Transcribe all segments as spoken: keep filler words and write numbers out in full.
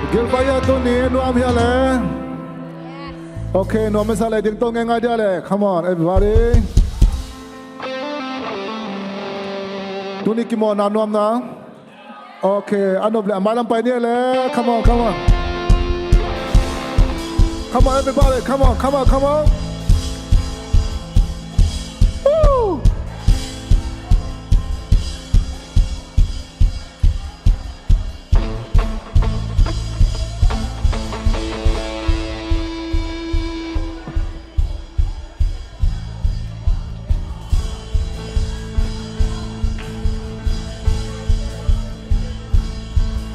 Gilvaya, tuni nuam hia le? Okay, nuam masa le ding tong ngai dia le. Come on, everybody. Tuni kimawhna nuamna. Okay, a nop le a mailam pai ni le. Come on, come on. Come on, everybody. Come on, come on, come on. Woo!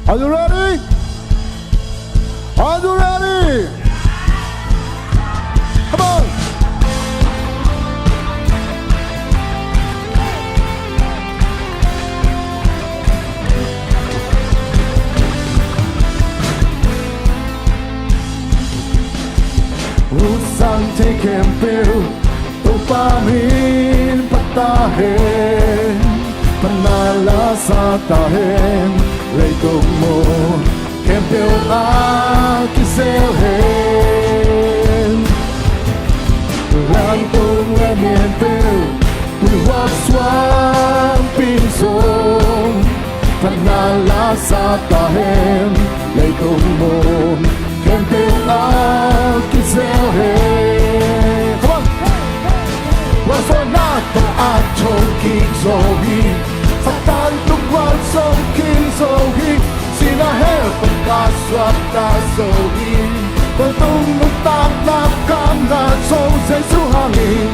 Are you ready? Are you ready? Come on! Hun sang thei khempeuh Topa min phat ta hen, phatna la sa ta hen, leitung mun khempeuh ah kizel hen. Leitung le mianpeuh, tuihuap suangpi zong phatna la sa ta hen, leitung mun khempeuh ah kizel hen. Come on. Vualzawhna tawh a thokik zo hi, Satan tung vualzawhkik zo hi, sihna hell pan ka suakta zo hi. Leitung nuntakna lak kamna zo Jesu hangin.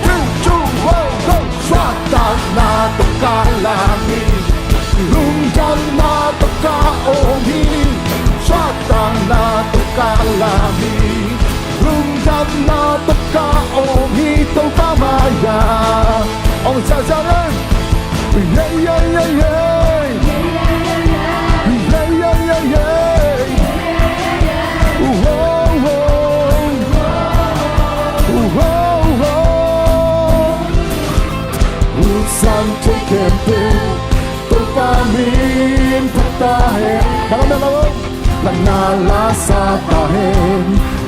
Three, two, one, go! Suahtakna tawh ka lam hi, lungdamna tawh ka om hi. Suahtakna tawh ka lam hi, lungdamna tawh ka om hi. Topa mai-ah Hun sang thei khempeuh Topa min phat ta hen. Bang a mel lo. Phatna la sa ta hen.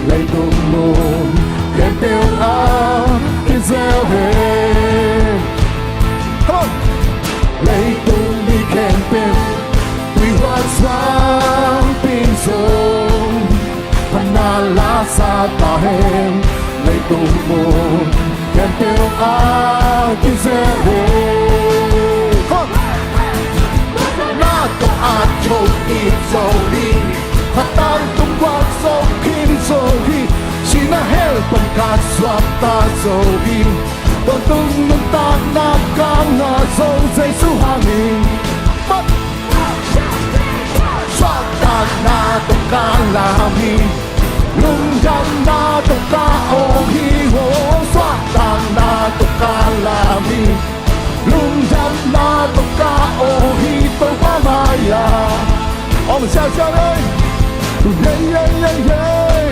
Leitung mun khempeuh ah kizel hen. Come on. Leitung mi khempeuh tuihuat suang pin zong phatna la sa ta hen. Leitung mun khempeuh ah kizel hen. Hon! Na tawh a tho kik zo hi. Kha tangtung gual zo khin zo hi. Sihna hell pan khat suakta zo hi. Tawntung nuntakna kang ah zo Jesu hangin. Hon! Suahtakna tawh ka lam hi. Lungdamna tawh ka awng hi. Oh, suahtakna tawh ka lam hi. Lungdamna tawh ka awng hi. Topa mai-ah awng siasia ei. Yeah, yeah, yeah, yeah.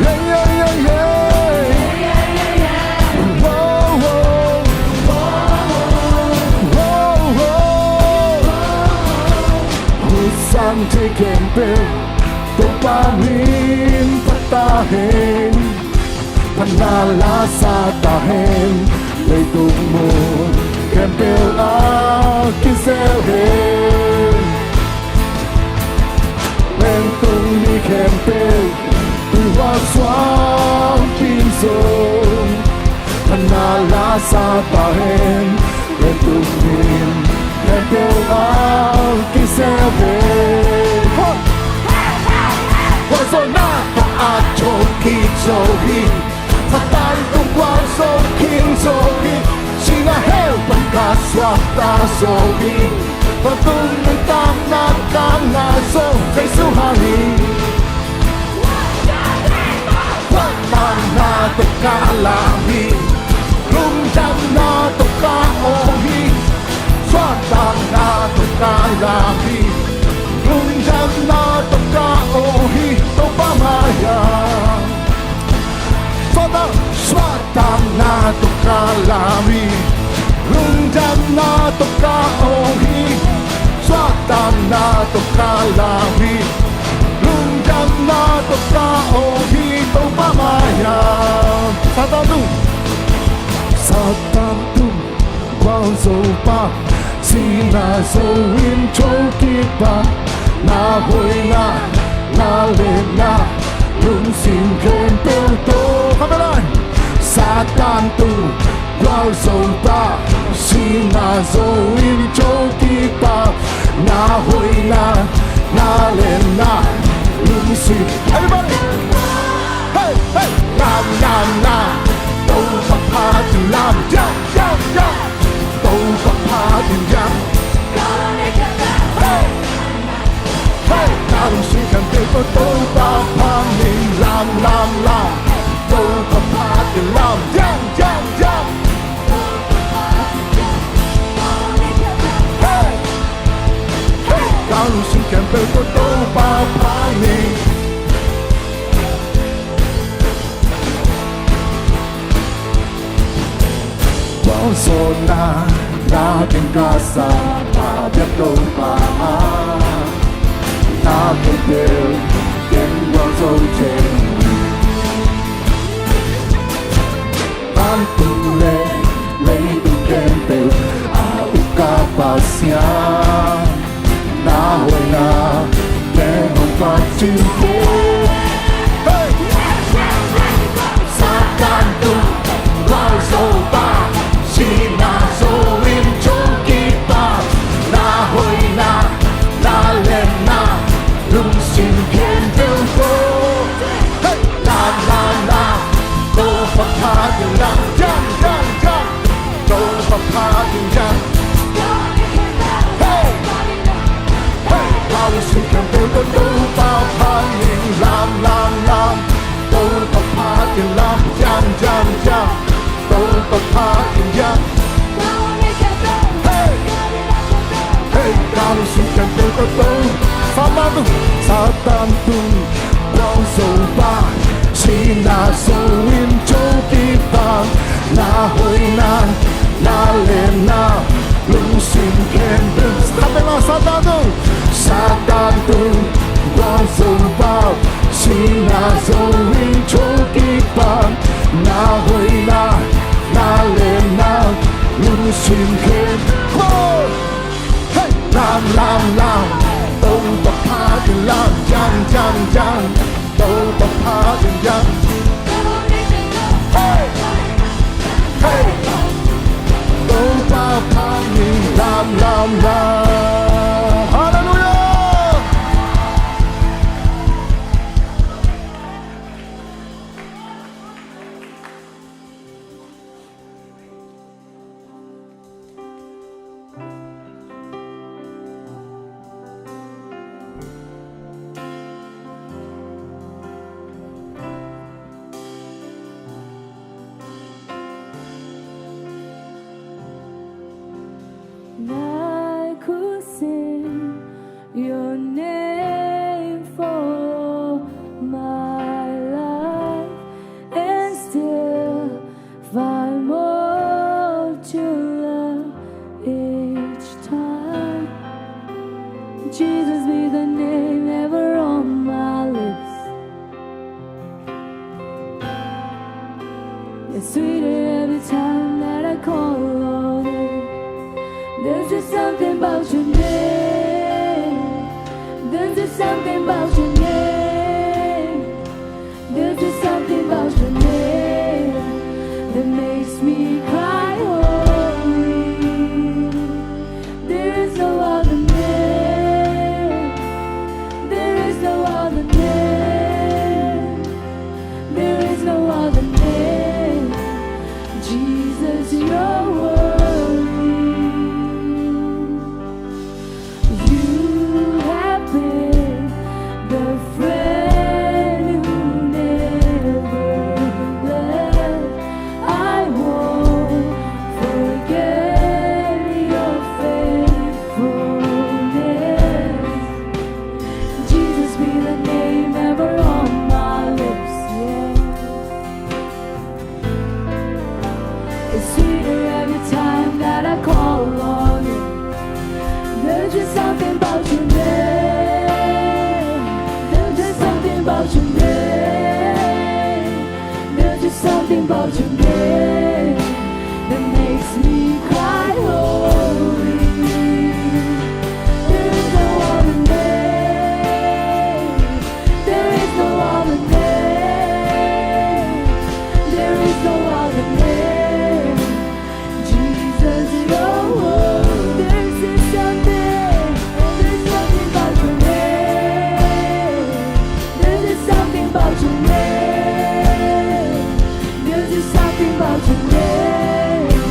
Yeah, yeah, yeah, yeah. Whoa, whoa. Whoa, whoa. Hun sang thei khempeuh Topa min phat ta hen. Phatna la sa ta hen. Leitung mun khempeuh ah kizel hen. Leitung mi khempeuh tuihuat suang pin zong phatna la sa ta hen. Leitung mun khempeuh ah kizel hen. Hon! Gualzawhna tawh a tho kik zo hi. Satan tung gualzo khin zo hi. Sihna hell pan khat suakta zo hi. Tawntung nuntakna kang ah zo Jesu hangin. Suahtakna tawh ka lam hi. Lungdamna tawh ka awng hi. Suahtakna tawh ka lam hi. Lungdamna tawh ka awng hi. Topa mai-ah. Suahtak, suahtakna tawh ka lam hi. Lungdamna tawh ka awng hi. Suahtakna tawh ka lam hi. Lungdamna tawh ka awng hi. Topa mai-ah. Satan tung. Satan tung. Gualzo pa, sihna zo in thokik pa, na hoihna, na liatna, lungsim khempeuh tawh. Khatvei lai. Satan tung, gualzo pa, sihna zo in thokik pa, na hoihna, na liatna, lungsim. Everybody. Hey, hey. Lam, lam, lam. Topa phat in lam, jam, jam, jam. Topa phat in jam. Hey, hey. Na lungsim khempeuh tawh Topa phat in lam, lam, lam. Topa phat in lam, jam, jam, jam. Hey, hey. Na lungsim khempeuh tawh Topa phat in. Gualzawhna, na teng ka sa, na biak Topa, na khempeuh teng gualzo thei. Vantung le leitung khempeuh a uk ka Pasian, na hoihna teng hong phat in. Hey! Satan tung, gualzo pa, sihna zo in thokik pa, na hoihna, na liatna, lungsim khempeuh tawh. Hey! La, la, la. Topa phat in lam, jam, jam, jam. Topa phat in jam. Hey! Hey! Na lungsim khempeuh tawh Topa phat in lam, lam, lam. Topa phat in lam, jam, jam, jam. Topa phat in jam. Hey! Hey! Na lungsim khempeuh tawh Topa. Satan tung, Satan tung, gualzo pa, sihna zo in thokik pa, na hoihna, Lam, lam, lam. Topa pha in lam, yang, yang, yang. Topa pha in yang. Hey! Hey! Topa pha in lam, lam, lam. Halleluya! I could sing your name for all my life and still find more to love each time. Jesus be the name ever on my lips. It's sweeter every time that I call on it. There's just something about your name. There's just something about your name. There's just something about your name that makes me cry holy. There is no other name. There is no other name. There is no other name. Jesus, you're worthy. You have been the friend who never left. I won't forget your faithfulness. Jesus be the name ever on my lips, yeah. It's sweeter every time that I call on it. There's just something about your name. There's just something about your name. There's just something about your name that makes me cry holy. There is no other name. There is no other name. There is no other name. Jesus, you're worthy. There's just something, there's something about your name. There's just something about your name. There's just something about your name.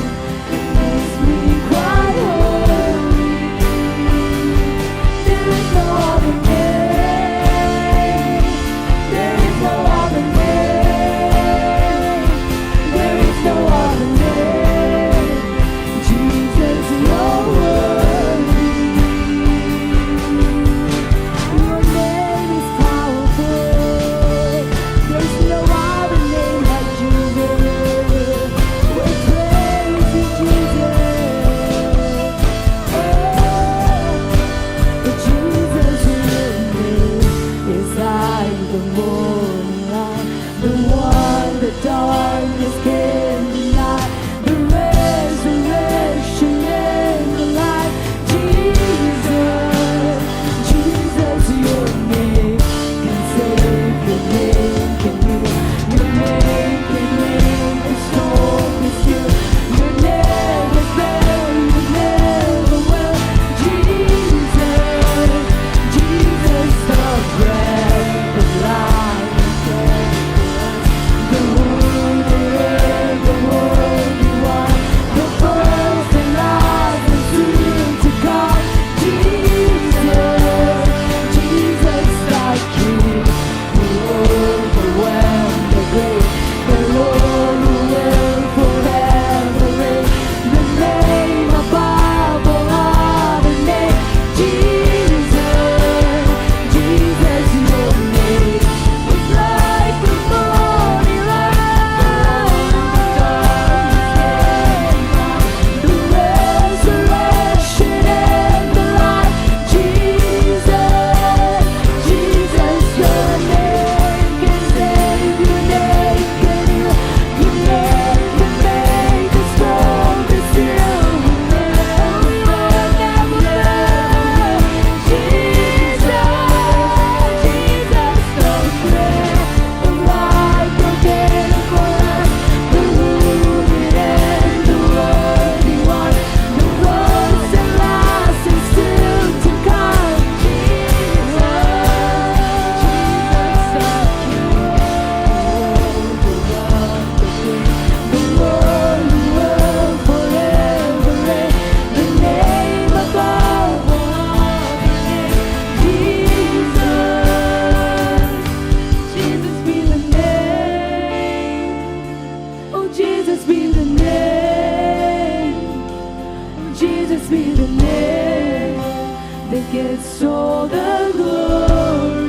gets all the glory.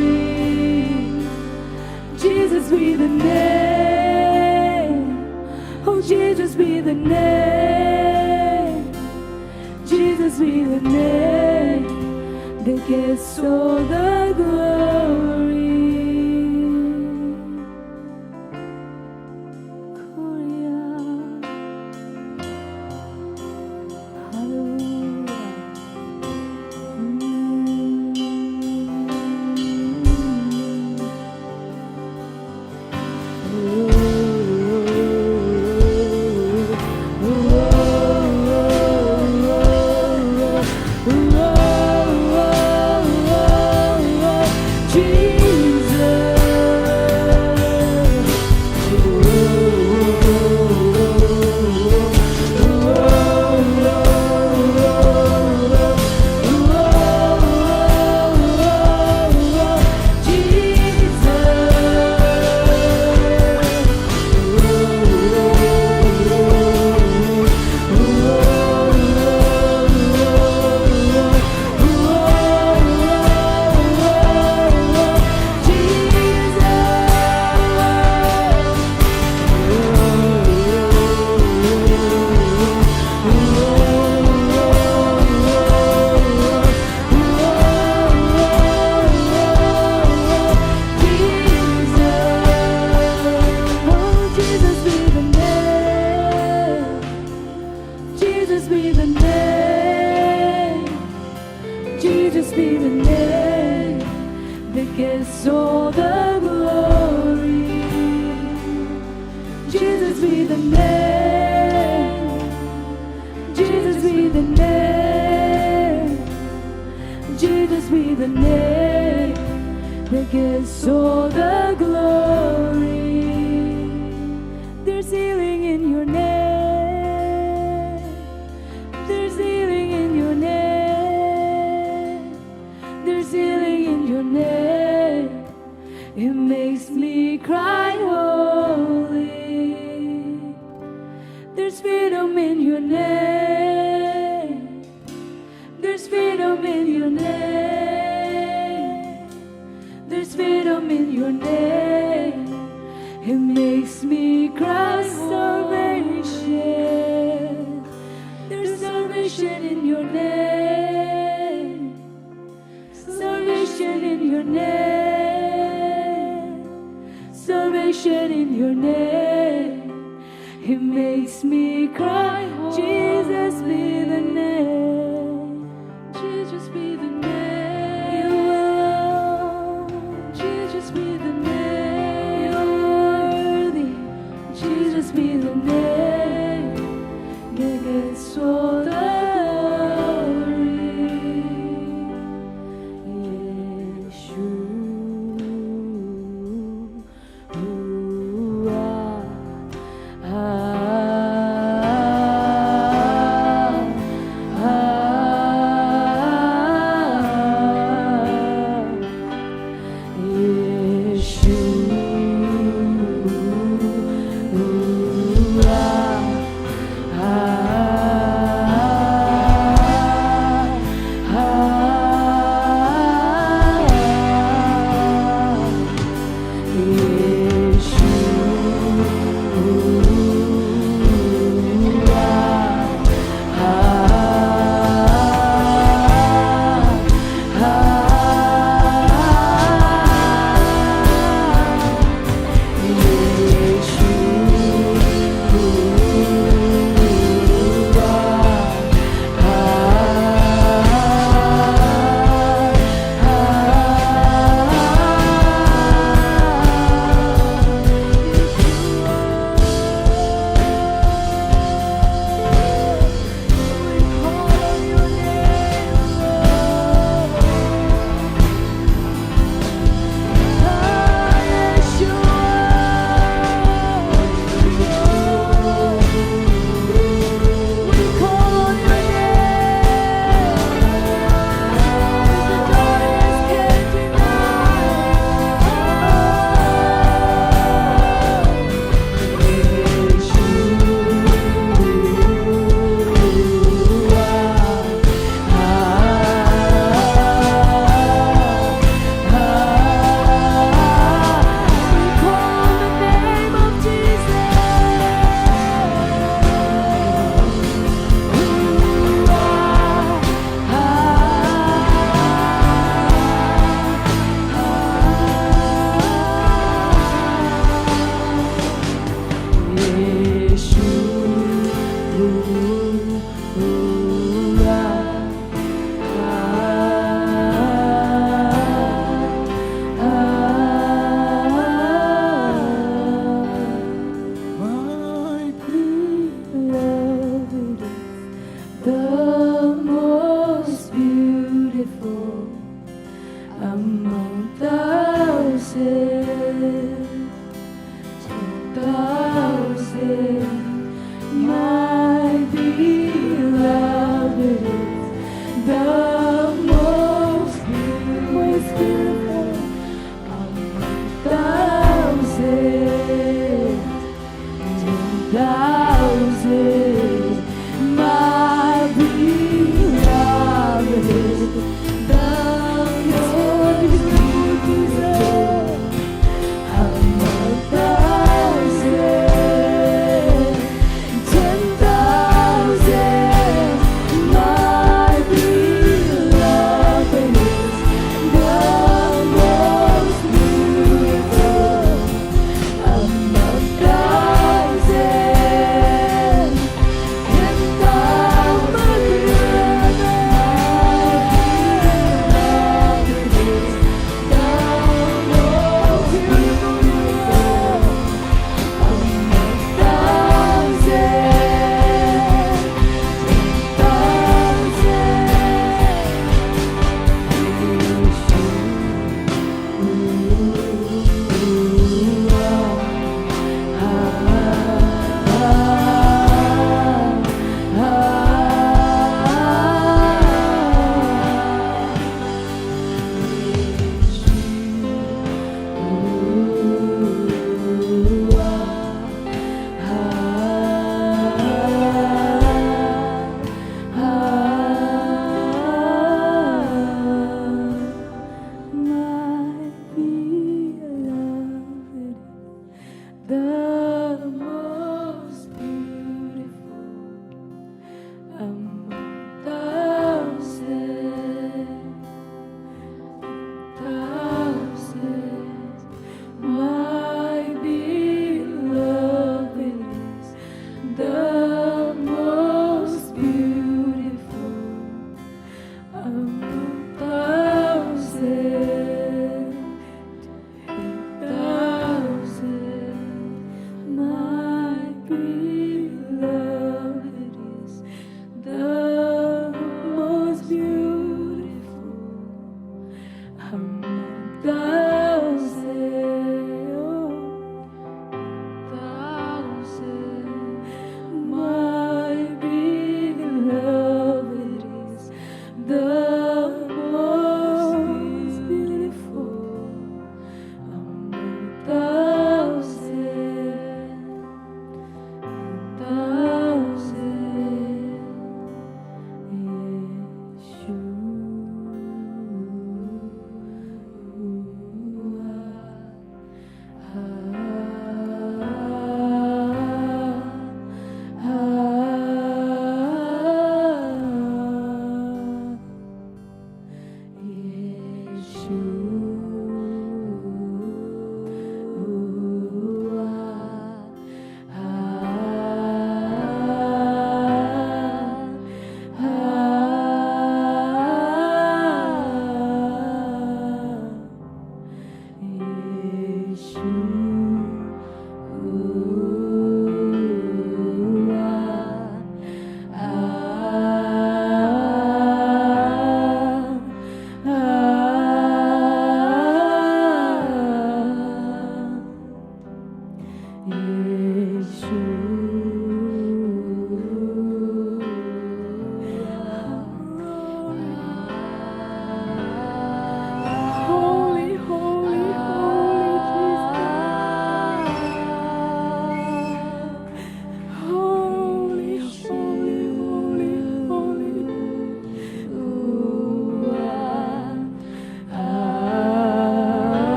Jesus be the name. Oh, Jesus be the name. Jesus be the name that gets all the glory. Hallelujah. Jesus be the name. Jesus be the name that gets all the glory. Jesus be the name. Jesus be the name. Jesus be the name that gets all the glory. There's healing in your name. There's healing in your name. There's healing in your name. It makes me cry, "Holy." There's freedom in your name. There's freedom in your name. There's freedom in your name. It makes me cry, "Salvation." There's salvation in your name. Salvation in your name. Salvation in your name. It makes me cry. Jesus be the name. Jesus be the name. You alone. Jesus be the name. You're worthy. Jesus be the name that gets all the glory. Yeshua.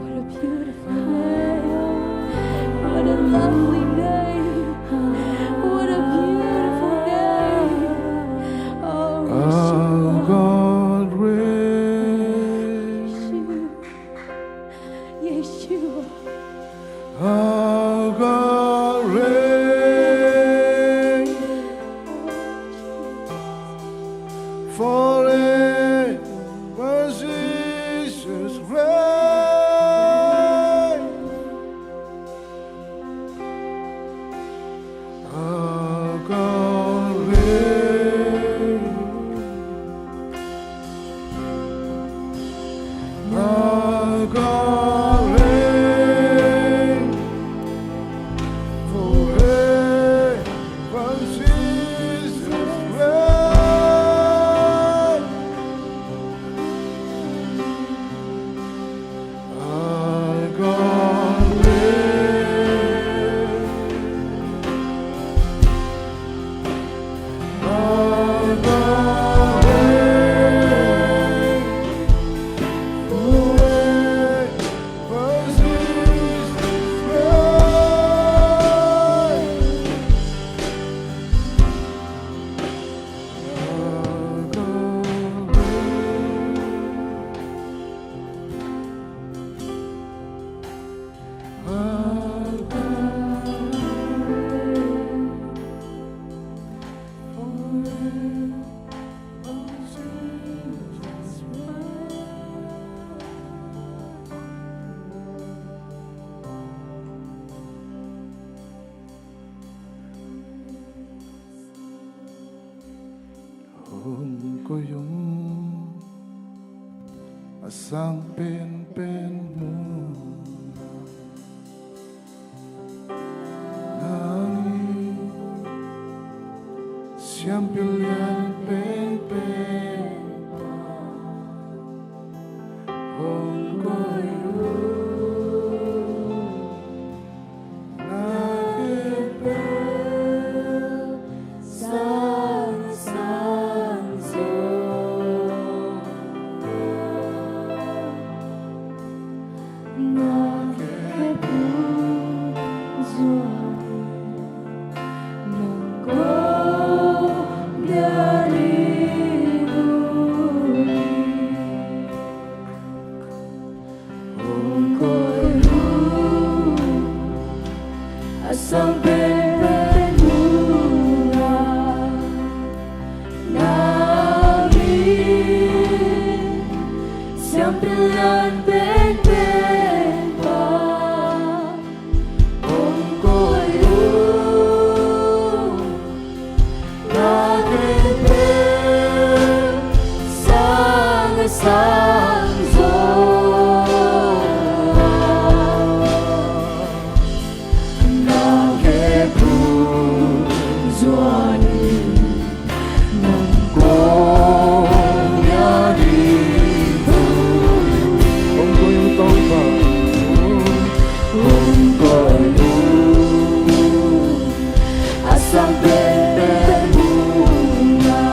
What a beautiful day. What a lovely day. What a beautiful day. Oh, our God reigns. Yeshua. Our God reigns. Forever Jesus reigns. Our God reigns. Our God reigns. Forever Jesus reigns. Kong koih ung a sang penpen muna, nang in siampi lian penpen pa, kong koih ung. Hong koih ung a sang penpen muna, nang in siampi lian penpen pa, hong koih ung. Na khempeuh sang a sang zaw a, na khempeuh zuan in nang kong bia ding uh. Hong koih ung Topa, hong koih ung a sang penpen muna,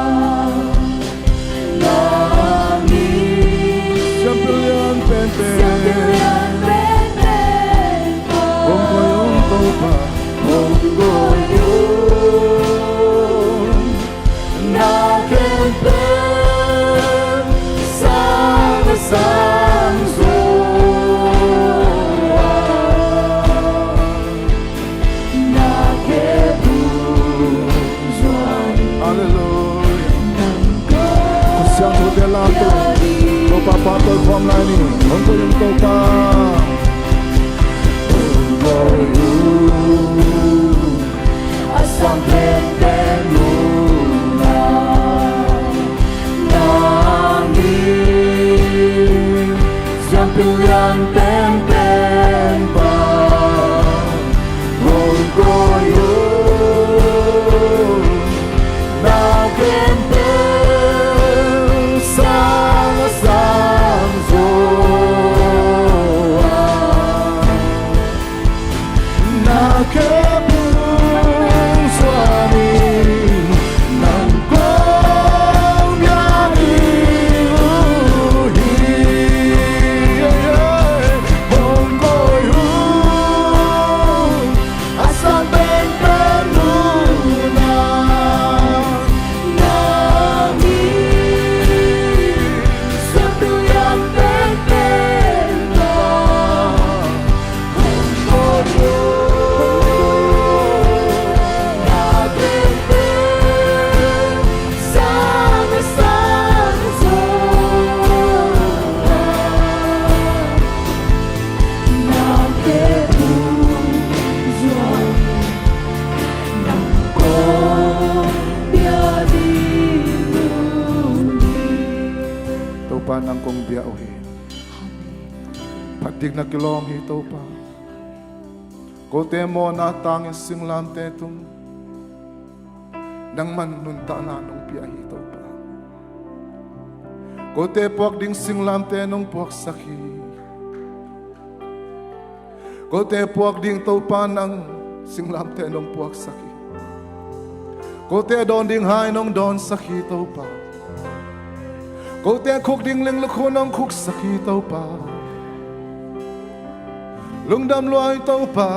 nang in siampi lian penpen, siampi lian penpen pa, hong koih ung Topa, hong koih ung. Na khempeuh sang a sang zaw a, na khempeuh zuan in. Halleluiah. Nang kong, Kha Siangthote la to. Topa pahtawi khawm lai ni. Hong koih ung Topa, hong koih ung a sang penpen muna, nang in siampi lian penpen pa, hong koih ung. Na khempeuh sang a sang zaw a, na khempeuh zuan in nang kong bia ding uh hi. Hong koih ung a sang penpen muna, nang in siampi lian penpen pa, hong koih ung. Na khempeuh sang a sang zaw a, na khempeuh zuan in nang kong bia ding uh hi. Topa, nang kong bia uh hi. Phat dikna kilawm hi Topa. Kote mawhna tangin singlamteh tung nangman nuntakna nong pia hi Topa. Kote puak ding singlamteh nong puaksak hi. Kote puak ding Topa nang singlamteh nong puaksak hi. Kote dawn ding hai nong dawnsak hi Topa. Kote khuk ding ling lukhu nong khuksak hi Topa. Lungdam lua hi Topa.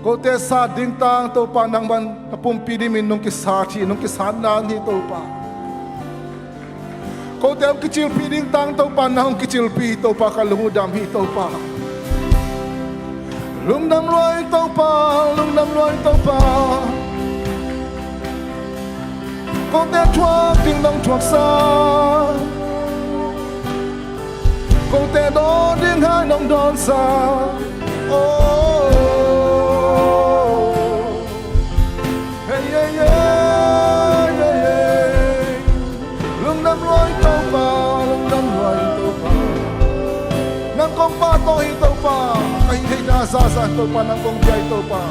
Kote sat ding tang Topa nangman na pumpi dingin nong kisat hi, nong kisat nan hi Topa. Kote hong kicilpi ding tang Topa nang hong kicilpi hi Topa, ka lungdam hi Topa. Lungdam lua hi Topa, lungdam lua hi Topa. Kote thuak ding nong thuaksak, kote dawn ding hai nong dawnsak. Oh, hey, hey, hey, hey, hey. Pahtawi hi Topa, ka hih theihna zahzah Topa, nang kong bia hi Topa.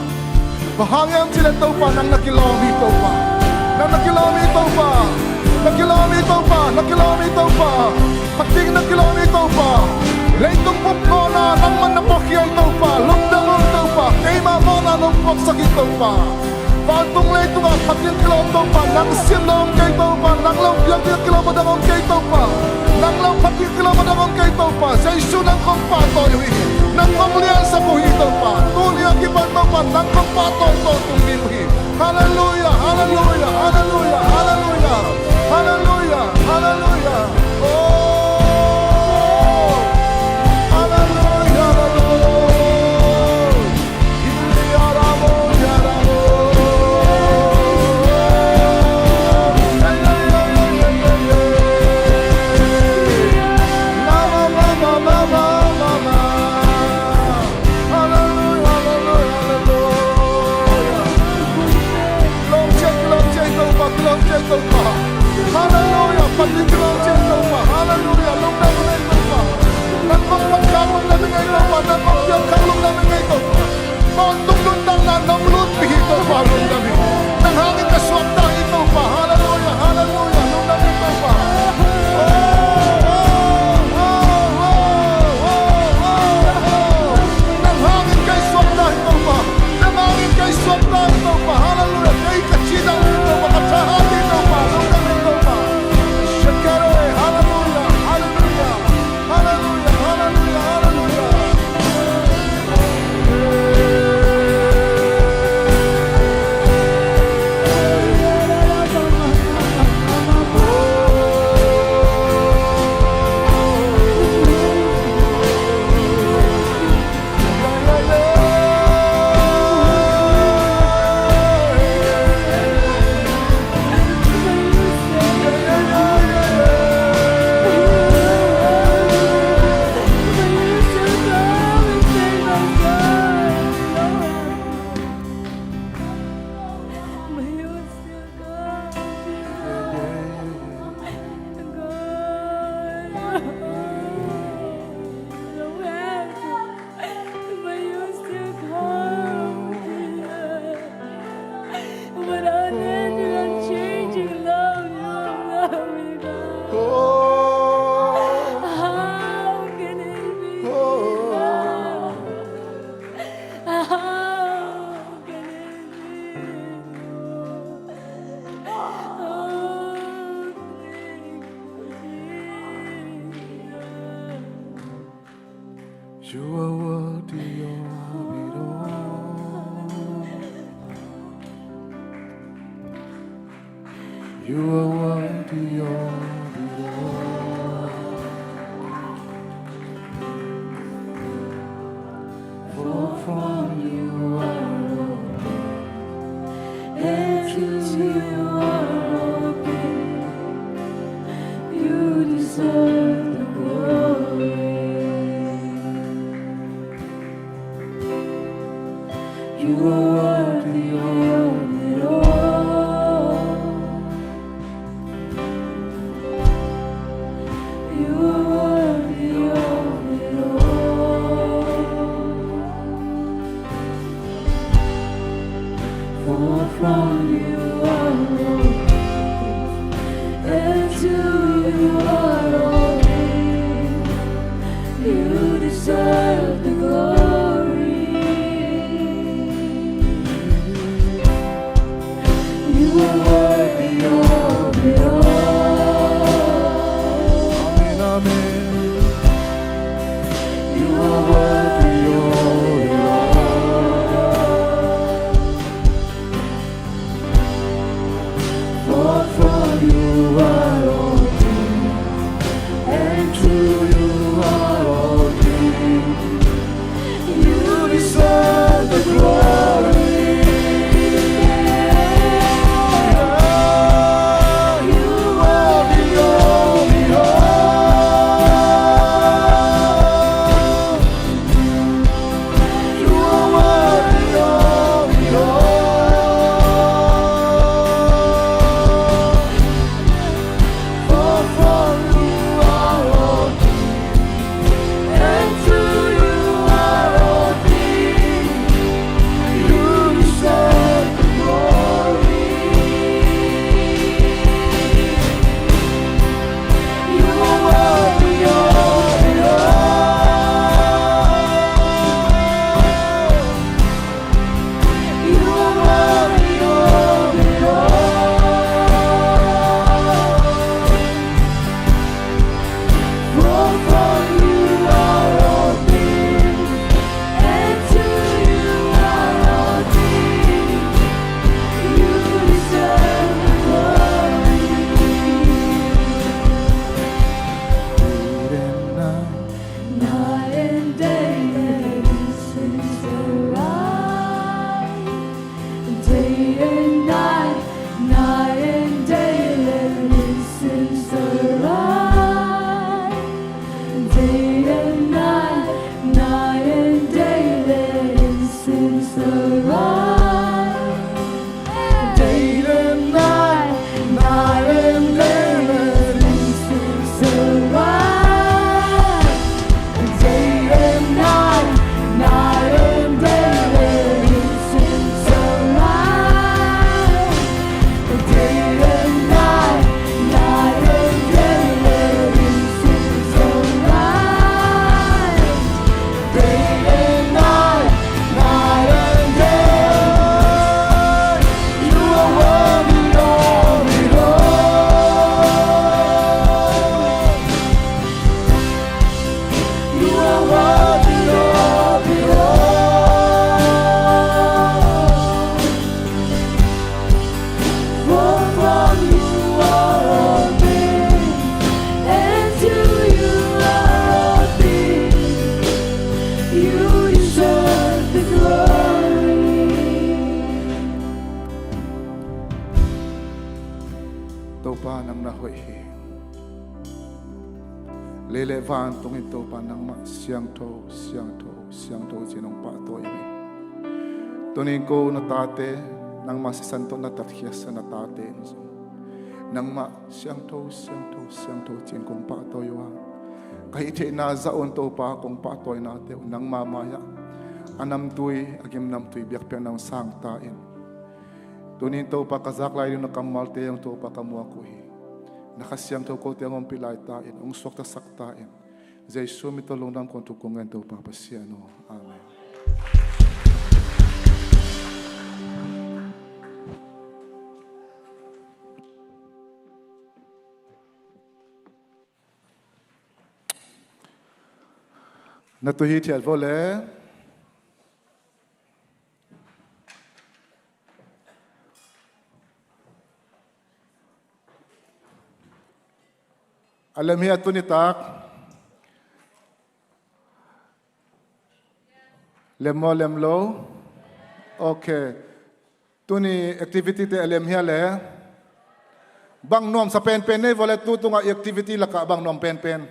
Bang hang hiam cih leh Topa, nang na kilawm hi Topa. Nang na kilawm hi Topa. Na kilawm hi Topa, na kilawm hi Topa. Phatding na kilawm hi Topa. Leitung bup mawhna nangman na puakkhia hi Topa. Lungdam ung Topa. Keima mawhna nong puaksak hi Topa. Vantung leitungah phatding kilawm Topa, nang sin lo om kei Topa, nang lo biakna kilawm a dang om kei Topa, nang lo phatding kilawm a dang om kei Topa, Jesu nang kong pahtawi uh hi, nang kong liansak uh hi Topa, tuni a kipan Topa, nang kong pahtawi tawntung ding uh hi. Halleluia, halleluia, halleluia, halleluia, halleluia, halleluia. Oh, halleluia, halleluia. Halleluia. Nang kong phatkhak lungdam ing ei Topa, nang kong piangkhak lungdam ing ei Topa. Tawntung nuntakna nong lutpih hi Topa, lungdam ing. Nang hangin ka suakta hi Topa. Halleluia, halleluia, lungdam ing Topa. Oh, oh, oh. Nang hangin kei suakta hi Topa. Nang hangin kei suakta hi Topa. Halleluia. Kei ka cidam hi Topa, ka thahat hi Topa, lungdam ing Topa. Shakare, halleluia, halleluia. Halleluia, halleluia, halleluia. But I need your unchanging love, your love, God. How can it be? How can it be? Oh, thank you, Jesus. You are worthy of it all. You are worthy of it all. For from you are all things, and to you are all things. You deserve the glory. You are worthy of it all. You are worthy of it all. For from you are all things, and to you are all things. You deserve the glory. You are worthy of it all. Amen, amen. You are worthy of it all. For from you are all things, and to you are all things. You deserve the glory. You are the only hope. You are worthy of it all. Pa, nang na hoih hi. Lei le vantung in Topa nangmah siangtho, siangtho, siangtho ci-in hong pahtawi hi. Tuni-in ko na tate, nangmah sisan tawh na tatkhiatsa na tate in zong nangmah siangtho, siangtho, siangtho ci-in kong pahtawi uh a, ka hih theihna zah un Topa kong pahtawinate uh nangmah mai-ah a namtui, a gimnamtui biakpiakna hong sang ta in. Tuni-in Topa ka zak lai ding na kammalte zong Topa ka muak uh hi. Na Kha Siangtho kote hong ompih lai ta in, hong suaktasak ta in. Jesu min tawh lungdam kong thuk kong ngen Topa Pasian aw. Amen. Na tu hi thiat vo le. A lem hi a tuni tak. Lem maw, lem lo? Ok. Tuni activity te a lem hi a le. Bang nuamsa penpen nei vo le, tu tungah activity lakah bang nuam penpen?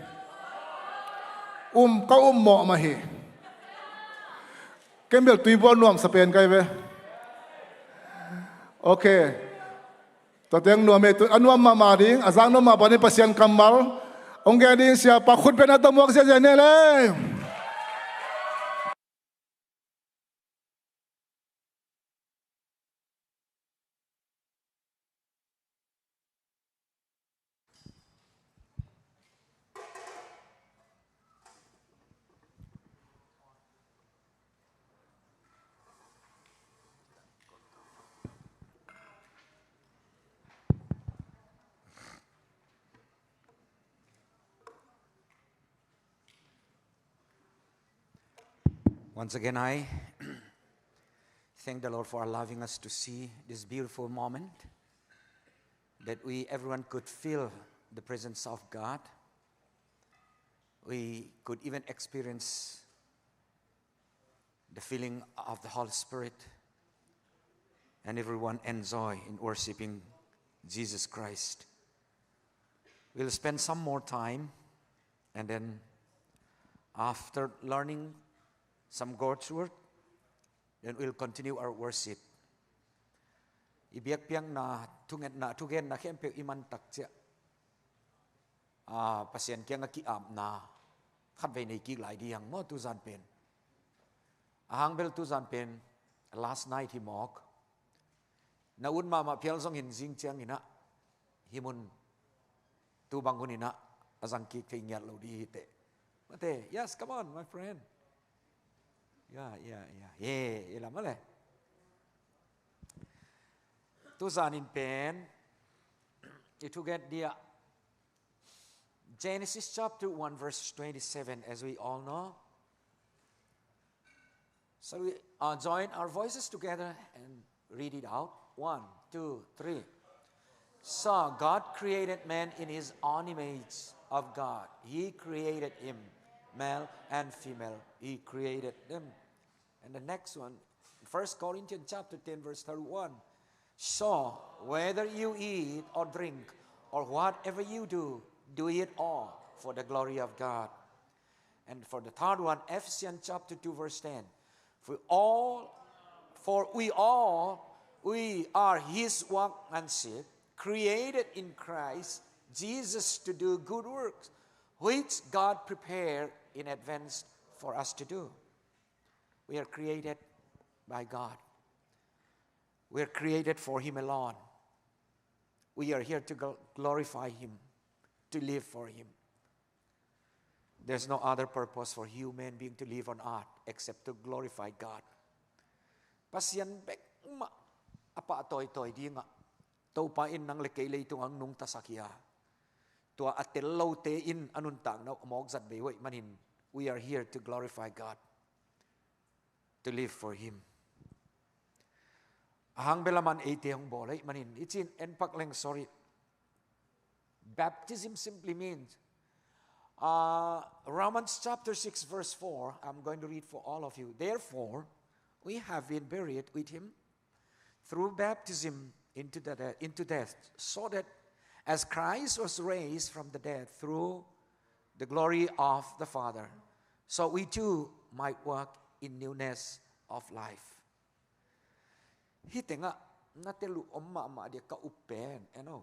Um, ka um mawh mah hi. Ken bel tuibual nuamsa pen kai ve. Ok. Tua teng nuam e, tu a nuam mahmah ding, a zak nuam mah bangin Pasian kammal hong gen ding siapa khut beng a tawh muak ziahziah ni le. Once again, I thank the Lord for allowing us to see this beautiful moment, that we everyone could feel the presence of God. We could even experience the filling of the Holy Spirit, and everyone enjoy in worshiping Jesus Christ. We'll spend some more time, and then after learning some God's word, then we'll continue our worship. I biakpiakna, thungetna, thugenna khempeuh i man tak ciah, a, Pasian kiangah ki-apna khatvei nei kik lai ding maw, tuzan pen. A hang bel tuzan pen last night hi mawk. Na ut mahmah phial zongin zing ciangin ah hih mun tu bang hunin ah a zang kik thei ngiat lo ding hi teh. Mate, yes, come on, my friend. Yeah, yeah, yeah. Yeah, i lam a le. Tuzan in pen i thugen dia, Genesis chapter one, verse twenty-seven, as we all know. So we, uh, join our voices together and read it out. One, two, three. So God created man in his own image of God. He created him, male and female. He created them. And the next one, First Corinthians chapter ten, verse thirty-one. So, whether you eat or drink, or whatever you do, do it all for the glory of God. And for the third one, Ephesians chapter two, verse ten. For all, for we all, we are his workmanship, created in Christ Jesus to do good works, which God prepared in advance for us to do. We are created by God. We are created for Him alone. We are here to gl-, glorify Him, to live for Him. There's no other purpose for human being to live on earth except to glorify God. Pasian bek mah a pahtawi tawi dingah Topa in nang le kei leitung a nungtasak hi a, tua a tel lote in a nuntakna uh a mawk zat bei uh ahih manin, we are here to glorify God, to live for Him. A hang bel aman eite hong bawl ahih manin, i cih in en pak leng, sorry. Baptism simply means, uh, Romans chapter six, verse four, I'm going to read for all of you. Therefore, we have been buried with Him through baptism into the de-, into death, so that As Christ was raised from the dead through the glory of the Father, so we too might walk in newness of life. Hih tengah na tel uh om mahmah dia ka up pen, en aw.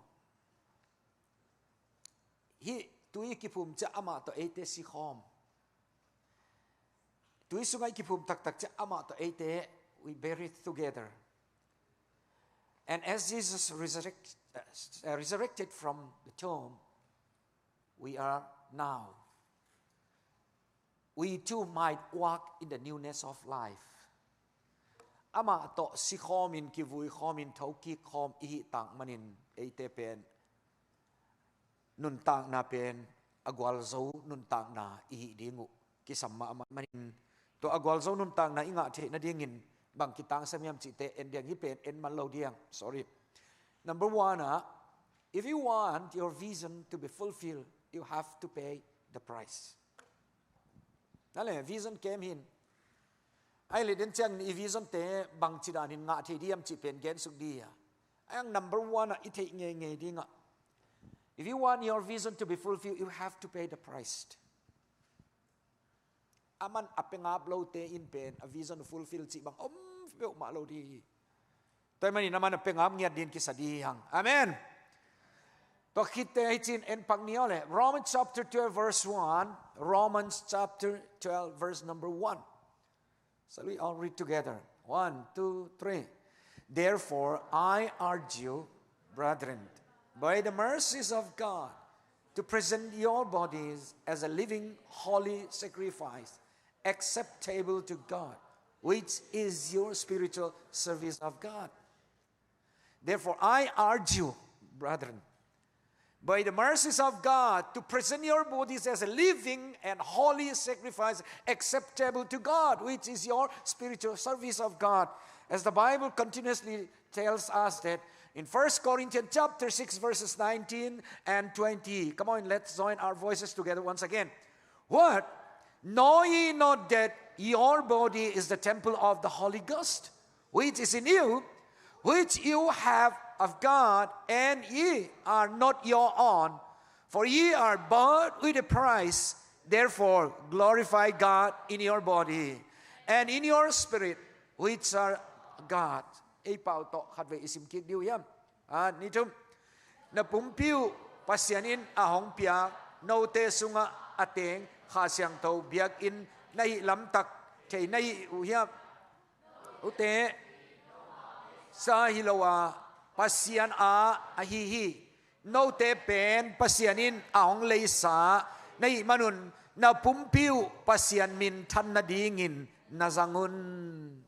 Hih tui kiphum ciang amah tawh eite sikhawm. Tui sungah i kiphum taktak ciang amah tawh eite, we buried together. And as Jesus resurrect, uh, resurrected from the tomb, we are now, we too might walk in the newness of life. Amah tawh sikhawmin, kivuikhawmin, thokik khawm i hih tak manin eite pen nuntakna pen a gualzo nuntakna i hih ding uh kisam mahmah manin, tua a gualzo nuntakna i ngah theih nadingin bang kitangsam hiam cihte en ding, hih pen en man lo ding. Sorry. Number one ah, if you want your vision to be fulfilled, you have to pay the price. Na le, vision kem hin. Ai le den ciang i vision te bang ci danin ngah thei diam cih pen gen suk dia. Ai ang number one ah i theih ngeingei dingah, if you want your vision to be fulfilled, you have to pay the price. Aman a pengap lote in pen a vision fulfill cih bang om peuhmah lo di hi. Tua ahih manin aman a pengap ngiat din kisa di hang. Amen. Tua khitte hi cin en pak ni aw le. Romans chapter twelve verse one. Romans chapter twelve verse number one. Shall we all read together? One, two, three. Therefore, I urge you, brethren, by the mercies of God, to present your bodies as a living, holy sacrifice, acceptable to God, which is your spiritual service of God. Therefore, I urge you, brethren, by the mercies of God, to present your bodies as a living and holy sacrifice acceptable to God, which is your spiritual service of God. As the Bible continuously tells us that in First Corinthians chapter six, verses nineteen and twenty. Come on, let's join our voices together once again. What? Know ye not that your body is the temple of the Holy Ghost, which is in you, which you have of God, and ye are not your own? For ye are bought with a price. Therefore, glorify God in your body and in your spirit, which are God. Ei pau tawh khatvei i sim kik dih uh hiam? A, ni thum. Na pumpi uh Pasian in a hong piak, note sungah a teng Kha Siangtho biakinn na hih lamtak thei na hi uh hiam? Ute, sa hi lo a, Pasian a ahi hi. Note pen Pasian in a hong leisa na hih manun, na pumpi uh Pasian minthan nadingin na zang un.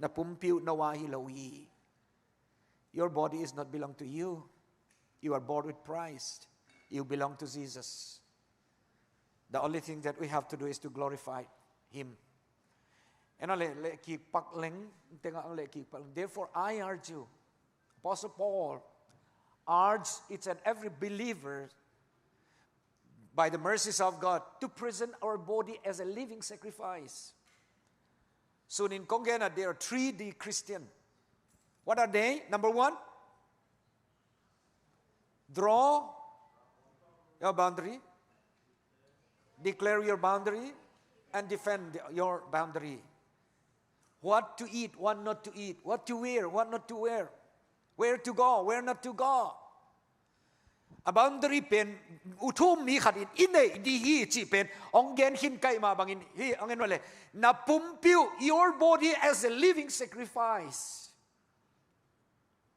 Na pumpi uh no a hi lo hi. Your body is not belong to you. You are bought with price. You belong to Jesus. The only thing that we have to do is to glorify Him. And ang le, le kik pak leng, tengah ang le kik pak leng. Therefore, I urge you, Apostle Paul urged each and every believer by the mercies of God, to present our body as a living sacrifice. Sunin kong gen a, there are three D Christian. What are they? Number one, draw your boundary, declare your boundary, and defend your boundary. What to eat, what not to eat, what to wear, what not to wear, where to go, where not to go. A boundary pen, uh, thu-um mi khat in i neih ding hi cih pen hong gen khin ka hih mah bangin, hi, hong en uh le. Na pumpi uh, your body as a living sacrifice.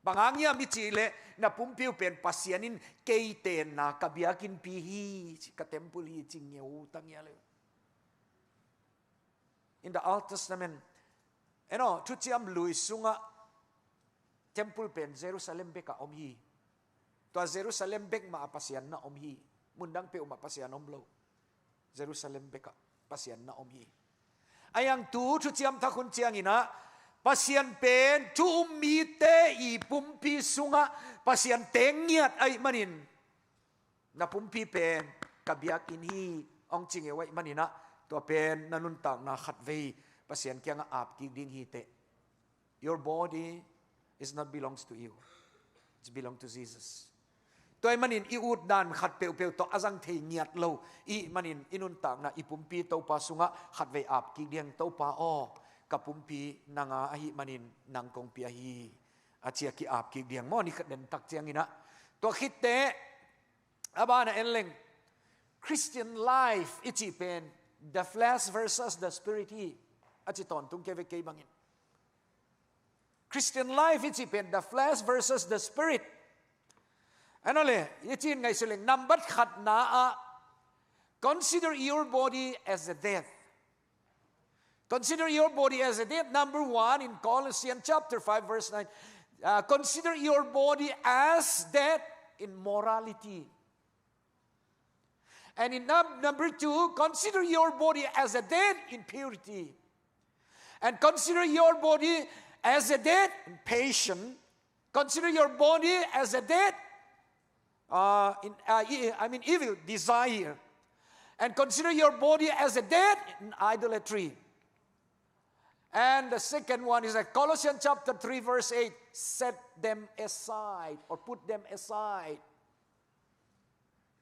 Bang hang hiam i cih leh, na pumpi uh pen Pasian in kei tenna, ka biakinnpi hi, ka temple hi ci ngeu ta ngial uh. In the Old Testament, you know, Thuciam Lui sungah temple pen Jerusalem bekah om hi. Tua Jerusalem bek mah a Pasian na om hi. Mundang peuhmah Pasian om lo. Jerusalem bekah Pasian na om hi. Ahi hang tu Thuciam Thak hun ciangin ah, Pasian pen thu-um mite i pumpi sungah Pasian teng ngiat ahih manin, na pumpi pen ka biakinn hi hong ci ngeu ahih manin ah, tua pen na nuntakna khatvei Pasian kiangah ap kik ding hi teh. Your body is not belongs to you. It's belong to Jesus. Tua ahih manin i utdan khat peuhpeuh tawh a zang thei ngiat lo i hih manin i nuntakna, i pumpi Topa sungah khatvei ap kik ding. Topa aw, ka pumpi nanga ahih manin nang kong pia hi, a ci a ki-ap kik ding maw, ni khat den tak ciangin ah. Tua khit teh a bana en leng, Christian life i cih pen the flesh versus the spirit hi, a ci tawntung kei ve kei bangin. Christian life i cih pen the flesh versus the spirit. Ano le, i cih ngaihsun leng, nambat khatna ah, consider your body as a dead. Consider your body as a dead, number one, in Colossians chapter five, verse nine. Uh, consider your body as dead in morality. And in num-, number two, consider your body as a dead in purity. And consider your body as a dead in passion. Consider your body as a dead, uh, in, uh, e-, I mean, evil desire. And consider your body as a dead in idolatry. And the second one is that Colossians chapter three, verse eight, set them aside or put them aside.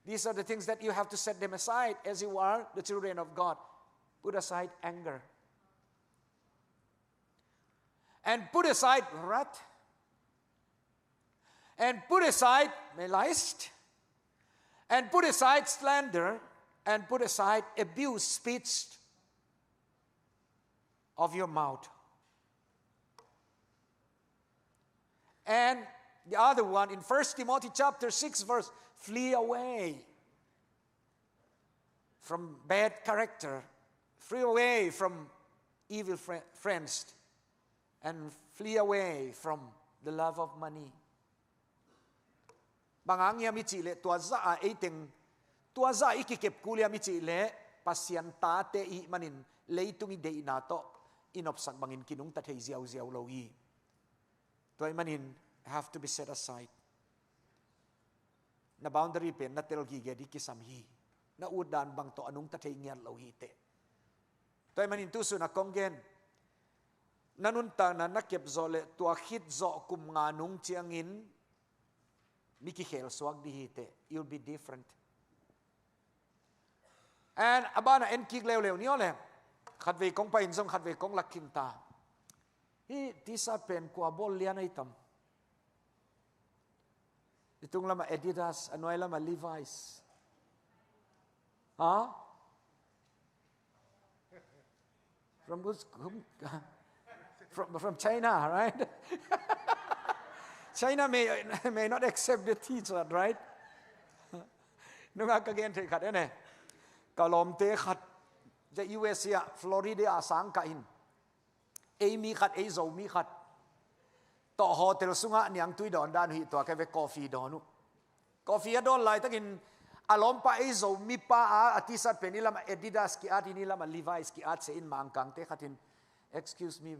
These are the things that you have to set them aside as you are the children of God. Put aside anger. And put aside wrath. And put aside malice. And put aside slander. And put aside abuse speech of your mouth. And the other one in First Timothy chapter six verse, flee away from bad character, flee away from evil fri-, friends, and flee away from the love of money. Bang hang hiam i cih leh, tua zah a ei teng, tua zah i kikep kul hiam i cih leh, Pasian tate i hih manin leitung i deihna tawh i nopsak bangin kinungta thei ziauziau lo hi. Tua ahih manin have to be set aside. Na boundary pen na tel gige ding kisam hi. Na utdan bang tawh a nungta thei ngiat lo hi teh. Tua ahih manin tu sun a kong gen, na nuntakna na kep zawh leh tua khit zawh kum nga nung ciangin mi kikhel suak ding hi teh. You'll be different. And a bana en kik leuleu ni aw le. Khatvei kong pai in zong khatvei kong lak khin ta. Hih T-shirt pen kua bawl lian ahi tam? I tung lamah Adidas, a nuai lamah Levi's. Ha? From who's, whom, from, from China, right? China may, may not accept the T-shirt, right? Nunga ka gen thei khat e ne. Ka lawmte khat, the U S A ah, Florida ah sang kah in. Ei mi khat, ei Zomi khat tawh hotel sungah niangtui dawn dan uh hi, tua kei ve coffee dawn uh. Coffee a dawn laitakin a lawmpa ei Zomi pa a, a T-shirt pen hih lamah Adidas ki-at in, hih lamah Levi's ki-at se in, Mangkangte khat in, "Excuse me,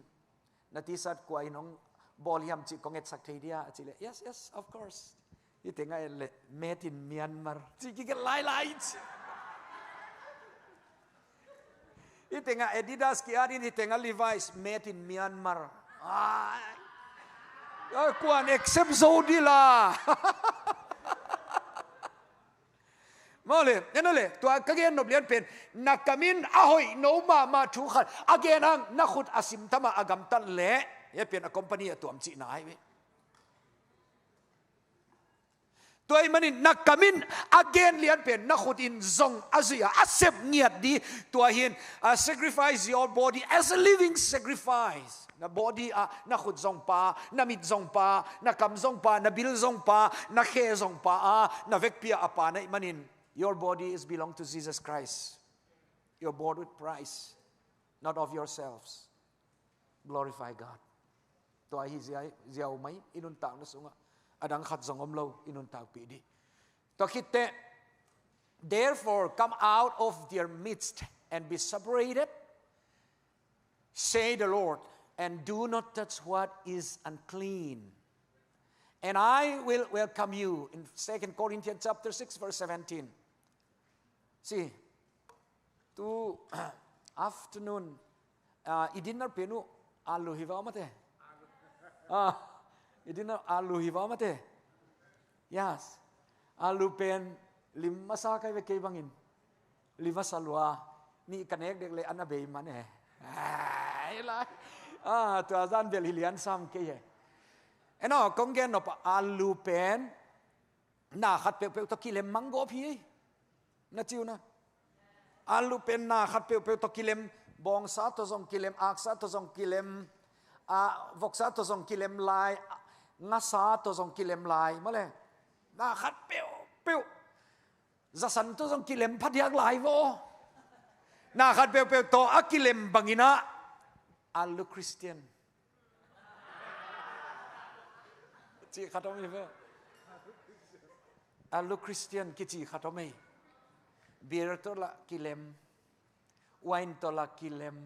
na T-shirt kua in hong bawl hiam cih kong etsak thei dia?" a cih leh, "Yes, yes, of course." Hih tengah et leh, "Made in Myanmar," cih kigelh lailai. Hih tengah Adidas ki-at in, hih tengah Levi's, "Made in Myanmar." Ai. Ai, kuan accept zo dih la. Maw le, en a le, tua ka gen nop lian pen, na kam in a hoih no mahmah thu khat a gen hang, na khut a sim tam a, a gamtat leh, hih pen a company a tuam cihna ahi ve. Tua ahih manin na kam in a gen lian pen na khut in zong a zuih a, a sep ngiat ding. Tua hi in, uh, sacrifice your body as a living sacrifice. Na body ah, na khut zong pa, na mit zong pa, na kam zong pa, na bil zong pa, na khe zong pa a, na vekpi a pa na hih manin, your body is belong to Jesus Christ. You're bought with price, not of yourselves. Glorify God. Tua hi ziau, ziau mai i nuntakna sungah. A dang khat zong om lo, i nuntakpih ding. Tua khit teh, "Therefore, come out of their midst and be separated, say the Lord, and do not touch what is unclean. And I will welcome you," in Second Corinthians chapter six, verse seventeen. Si, tu afternoon, ah, i dinner pen uh alu hi va mate. Ah, i dinner alu hi va mate. Yes. Alu pen lim masa kai ve kei bangin. Lim masa lua. Nih ka nek dek le an a bei man e. Ai lai. Ah, tua zan bel hi lian sam kei e. Eno, kong gen nop a alu pen na khat peuhpeuh tawh kilem mang gawp hi. Na ci uh na. Alu pen na khat peuhpeuh tawh kilem, bawngsa tawh zong kilem, aksa tawh zong kilem, a, voksa tawh zong kilem lai, ngasa tawh zong kilem lai, mawle. Na khat peuhpeuh. Zasan tawh zong kilem phadiak lai vaw. Na khat peuhpeuh tawh a kilem bangin ah, alu Christian. Cih khat om hi ve. Alu Christian kici khat om hi. Beer tawh lah kilem. Wine tawh lah kilem.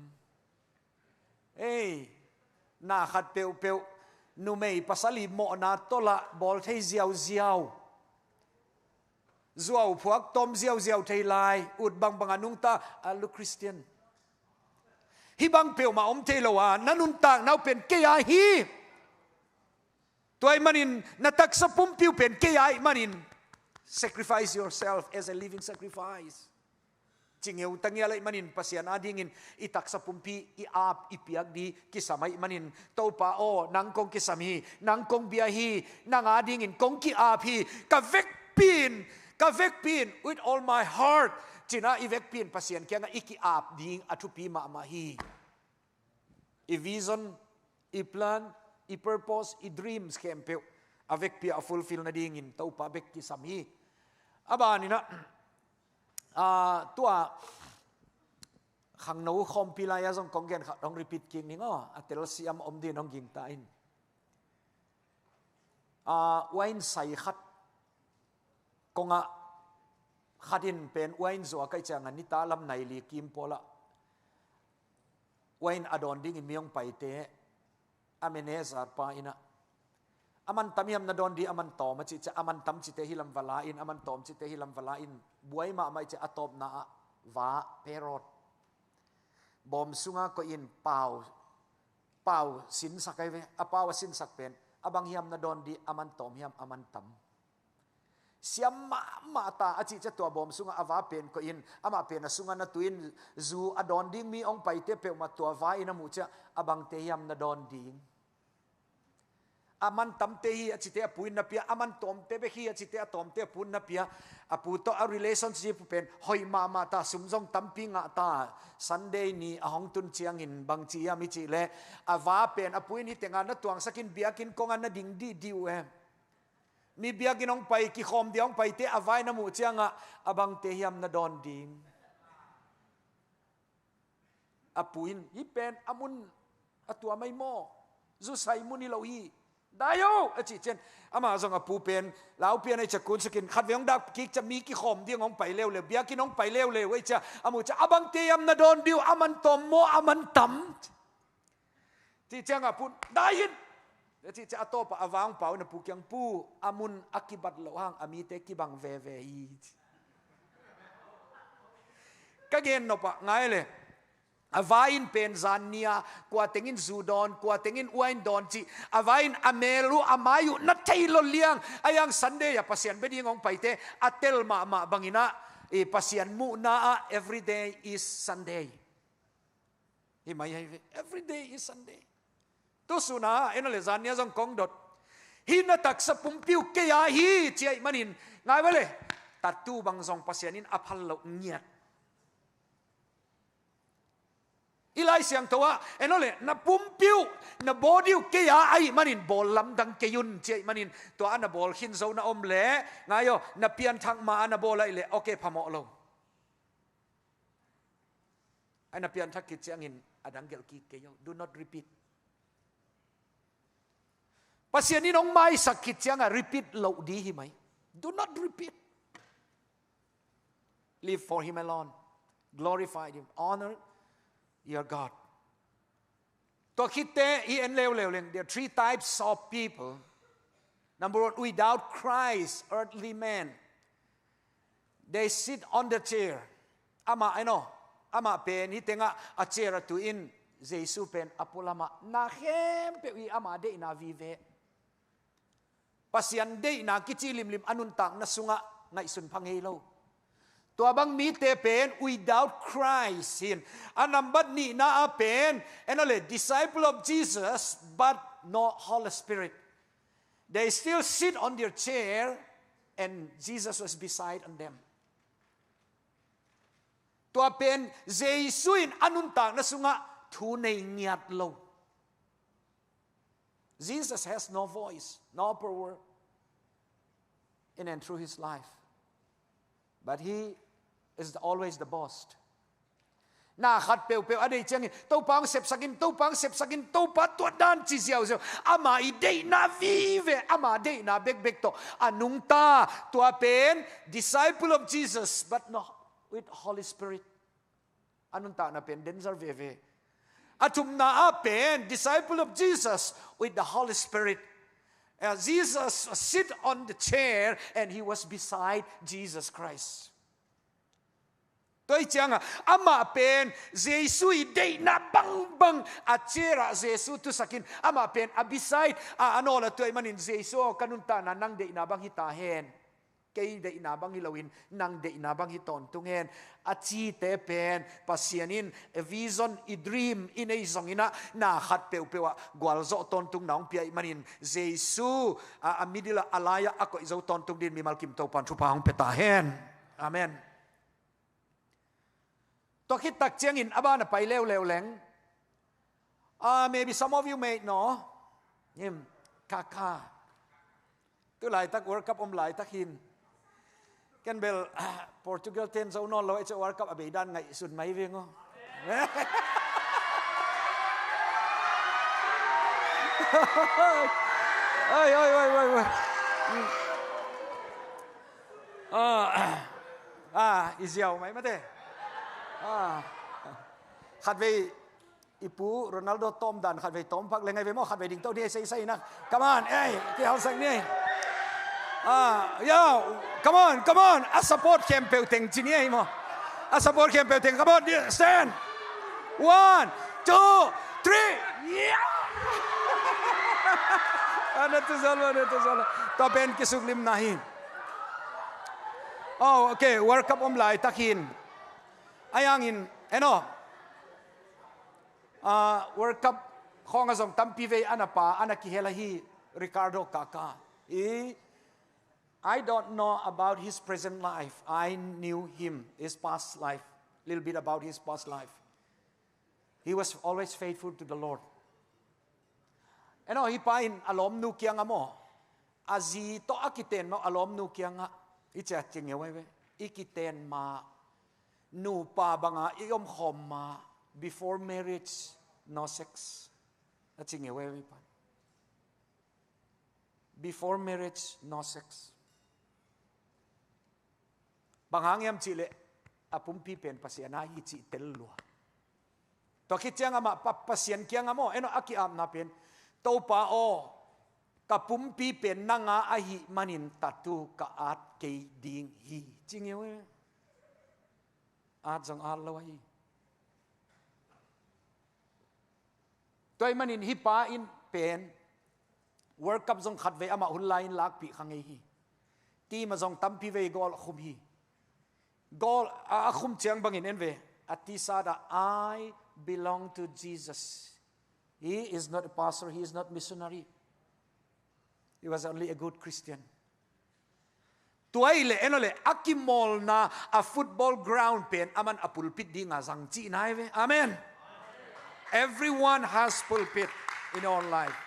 Ei, na khat peuhpeuh. Numei pasal i mawhna tawh lah bawl thei ziauziau. Zuau phuak tawm ziauziau thei lai, ut bangbang a nungta, alu Christian. Hih bang peuhmah om thei lo a, na nuntakna uh pen kei a hi. Tua ahih manin, na taksa pumpi uh pen kei a ahih manin, sacrifice yourself as a living sacrifice. Ci ngeu ta ngial ahih manin, Pasian adingin i taksa pumpi i ap i piak di kisam ahih manin, Topa aw, nang kong kisam hi, nang kong bia hi, nang adingin kong ki-ap hi, ka vekpi in, ka vekpi in, with all my heart, ci-in ah i vekpi in Pasian kiangah i ki-ap ding a thupi mahmah hi. I vision, i plan, i purpose, i dreams khempeuh a vekpi ah a fulfill nadingin Topa bek kisam hi. A banin ah, ah, tua khangno khawmpi lai-a zong kong gen khat hong repeat kik ning aw, a telsiam om dingin hong gingta in. Ah, wine sai khat kongah khat in pen wine zuak ahih ciangah nitak lam nai li kim pawlah wine a dawn dingin mi hong paite, a manager pa in ah, a man tam hiam na dawn ding, a man tawm a cih ciang, a man tam cite hi lam va la in, a man tawm cite hi lam va la in, buai mahmah ih ciang a tawpna ah va, parrot. Bawm sungah koih in pau, pau sinsak ahi ve, a pau a sinsak pen, a bang hiam na dawn ding, a man tawm hiam, a man tam. Siam mahmah ta a cih ciang tua bawm sungah a va pen koih in, amah pen a sungah na tu in, zu a dawn ding mi hong paite peuhmah tua va in a muh ciang, a bangte hiam na dawn ding. A man tamte hi a cite a pu in na pia, a man tawmte bek hi a cite a tawmte a pu in na pia. A pu tawh a relationship pen hoih mahmah ta, sum zong tampi ngah ta. Sunday ni a hong tun ciangin bangci hiam i cih leh, a va pen a pu in hih tengah na tuangsak in biakinn kongah na ding dihdih uh e. Mi biakinn hong pai, kikhawm dia hong paite a va in a muh ciangah, a bangte hiam na dawn ding. A pu in, hih pen a mun a tuam ahi maw? Zusai mun hi lo hi. Dai o, a cih ciang, amah zong a pu pen lau pian ahih ciang kunsukin, khatvei hong dak kik ciang mi kikhawm ding hong pai leuleu, biakinn hong pai leuleu ahih ciang, a muh ciang, a bangte hiam na dawn ding uh, a man tawm maw, a man tam? Cih ciangah a pu in, dai in. Cih ciang a tawpah a va hong pau in a pu kiang, pu, a mun a kibat loh hang a mite kibang veve hi. Ka gen nopah ngai le. A va in pen zan ni-a kua teng in zu dawn, kua teng in wine dawn cih, a va in a mel uh, a mai uh na thei lo liang. Ahi hang Sunday ah Pasian bia ding hong paite a tel mahmah bangin ah, i Pasian muhna ah every day is Sunday. Hi mai hi ve. Every day is Sunday. Tu sun a, en a le zan ni-a zong kong dot. Hih na taksa pumpi uh kei a hi, ci ahih manin, ngai ve le. Tattoo bang zong Pasian in a phal loh ngiat. I Lai Siangtho ah, en a le, na pumpi uh, na body uh kei a ahih manin bawl lamdang kei un, ci ahih manin, tua a na bawl khin zo na om le, ngai aw, na pianthak ma a na bawl ahih le, okay, phamawh lo. Ai na pianthak khit ciangin a dang gelh kik kei aw. Do not repeat. Pasian in hong maisak khit ciangah repeat loh ding hi mai. Do not repeat. Live for him alone. Glorify him. Honor your God. Tua khitteh hih en leuleu leng, there are three types of people. Number one, without Christ, earthly men. They sit on the chair. Amah, en aw, amah pen hih tengah a chair a tu in, Jesu pen a pualamah, na khempeuh hi ama deihna vive. Pasian deihna kici limlim a nuntakna sungah ngaihsun pha ngei lo. Tua bang mite pen without Christ hi in. A nambat nihna ah pen, en aw le, disciple of Jesus but no Holy Spirit. They still sit on their chair and Jesus was beside on them. Tua pen Jesu in a nuntakna sungah thu nei ngiat lo. Jesus has no voice, no power in and through his life. But he is always the boss. Na khat peuhpeuh a deih ciangin, "Topa hong sepsak in, Topa hong sepsak in, Topa tua dan," ci ziauziau. Ama i deihna vive, ama deihna bekbek tawh a nungta. Tua pen disciple of Jesus but not with Holy Spirit. A nuntakna pen danger veve. A thumna ah pen disciple of Jesus with the Holy Spirit. Uh, Jesus sit on the chair and he was beside Jesus Christ. Tua hi ciangah amah pen Jesu i deihna bangbang a chair ah Jesu thusakin, amah pen a beside a, a nawl a, tua ahih manin, "Jesu aw, ka nuntakna nang deihna bang hi ta hen. Kei deihna bang hi loin nang deihna bang hi tawntung hen," a cite pen Pasian in a vision, i dream i nei zongin ah, na khat peuhpeuh ah gualzawh tawntungna hong pia ahih manin, Jesu a, a middle ah, a lai-ah a koih zo tawntung dingin mimal kim Topan thupha hong pia ta hen. Amen. Tua khit tak ciangin a ban a pai leuleu leng. Ah, maybe some of you may know him, Kaká. Tu laitak World Cup om laitak hi in. Ken bel, Portugal ten zo nawn lo, ei, World Cup a bei dan ngaihsun mai veng aw. Oi, oi, oi, oi, oi. Ah, ah, i ziau mai mate. Ah. Khatvei i pu Ronaldo tawm dan, khatvei tawm phak leng ai ve maw, khatvei ding to ni, ei, sei sai na. Come on, ei, kihausak ni. Ah, yo, come on, come on. A support khempeuh teng ci ni ei maw. A support khempeuh teng, come on, stand. One, two, three. Yeah. Ah, na tu zol, na tu zol. Tua pen kisuklimna hi. Oh, okay, World Cup om laitak hi in. Ahi hangin, en aw. Ah, World Cup khawngah zong tampi vei a na pa, a na kihel ahi Ricardo Kaká. I, I don't know about his present life. I knew him, his past life, little bit about his past life. He was always faithful to the Lord. En aw, hih pa in a lawmnu kiangah maw, a zi tawh a kiten maw, a lawmnu kiangah, "I ciah ci ngeu ai ve. I kiten ma, nupa banga i omkhawm ma, before marriage, no sex." A ci ngeu ai ve, hih pa in. Before marriage, no sex. Bang hang hiam cih leh, a pumpi pen Pasian a hi cih tel lua. Tua khit ciang amah pa, Pasian kiangah maw, en aw, a ki-apna pen, "Topa aw, ka pumpi pen nang a ahih manin tattoo ka at kei ding hi," ci ngeu e. At zong at lo ahi. Tua ahih manin hih pa in pen World Cup zong khatvei amah hun lai-in lakpih kha ngei hi. Team ah zong tampi vei goal a khum hi. Goal a, a khum ciang bangin en ve. A T-shirt ah, "I belong to Jesus. He is not a pastor, he is not missionary. He was only a good Christian." Tua ahih leh, en aw leh, a kimawlna a football ground pen aman a pulpit dinga zang cihna hi ve. Amen. Everyone has pulpit in our life.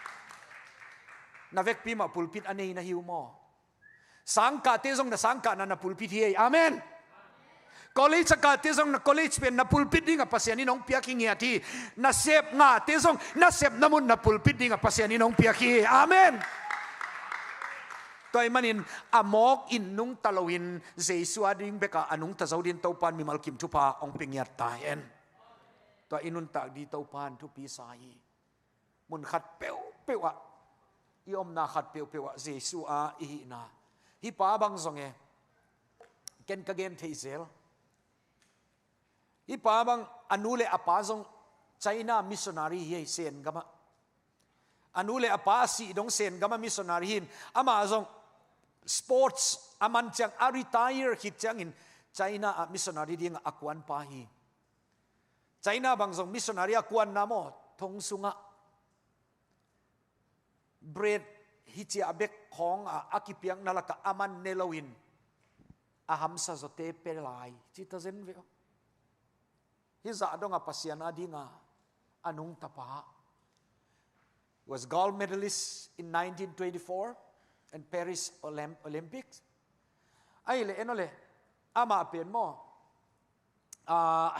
Na vekpi mah pulpit a nei na hi uh maw? Sangkahte zong na sangkahna na pulpit hi ei. Amen. College a kahte zong na college pen na pulpit dinga Pasian in hong piak hi ngiat hi. Na sep ngahte zong na sepna mun na pulpit dinga Pasian in hong piak hi. Amen. Tua ahih manin a mawk in nungta loin Jesu a ding beka a nungta zo dingin Topan mimal kim thupha hong pia ngiat ta hen. Tua i nuntak ding Topan thupi sa hi. Mun khat peuhpeuh ah, i omna khat peuhpeuh ah Jesu a i hihna. Hih pa bang zong e, ken ka gen thei zel. Hih pa bang a nu le a pa zong China missionary hi ei, Sen gamah. A nu le a pa a sih dong Sen gam a missionary hi-in, amah zong sports a man ciang a retire khit ciangin China ah missionary dingah a kuanpa hi. China bang zong missionary a kuanna maw, thong sungah bread hi ciah bek khawng a, a kipiakna lakah a man ne loin a hamsa zawte pia lai ci ta zen ve aw. Hih zah dongah Pasian a dinga a nungta pa. He was gold medalist in nineteen twenty-four and Paris Olymp-, Olympics. Ahih leh en aw le, amah pen maw, ah,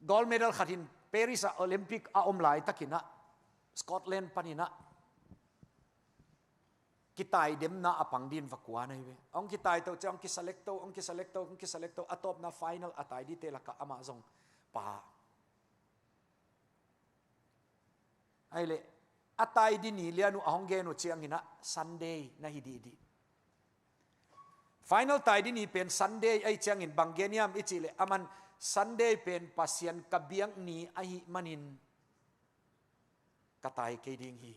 gold medal khat in Paris ah Olympic a om laitakin ah Scotland panin ah kitaidemna a pang dingin va kuan ahi ve. Hong kitai to ciang hong kiselect to, hong kiselect to, hong kiselect to, a tawpna final a tai dingte lakah amah zong pa. Ahih leh a tai ding ni lian uh a hong gen uh ciangin ah Sunday na hi dihdih. Final tai ding ni pen Sunday ahih ciangin bang gen hiam i cih leh aman Sunday pen Pasian ka biak ni ahih manin ka tai kei ding hi.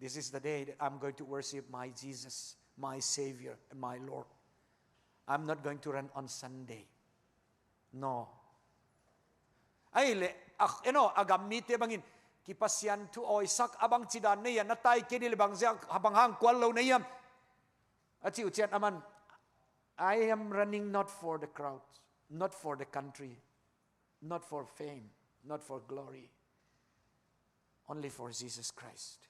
This is the day that I'm going to worship my Jesus, my Savior, and my Lord. I'm not going to run on Sunday. No. Ahih leh, ah, en aw, a gam mite bangin, kipasian thu awisak a bangci dan nei a, na tai kei ding leh bang ziak, bang hang kuan lo na hiam? A cih uh ciang aman, I am running not for the crowd, not for the country, not for fame, not for glory, only for Jesus Christ.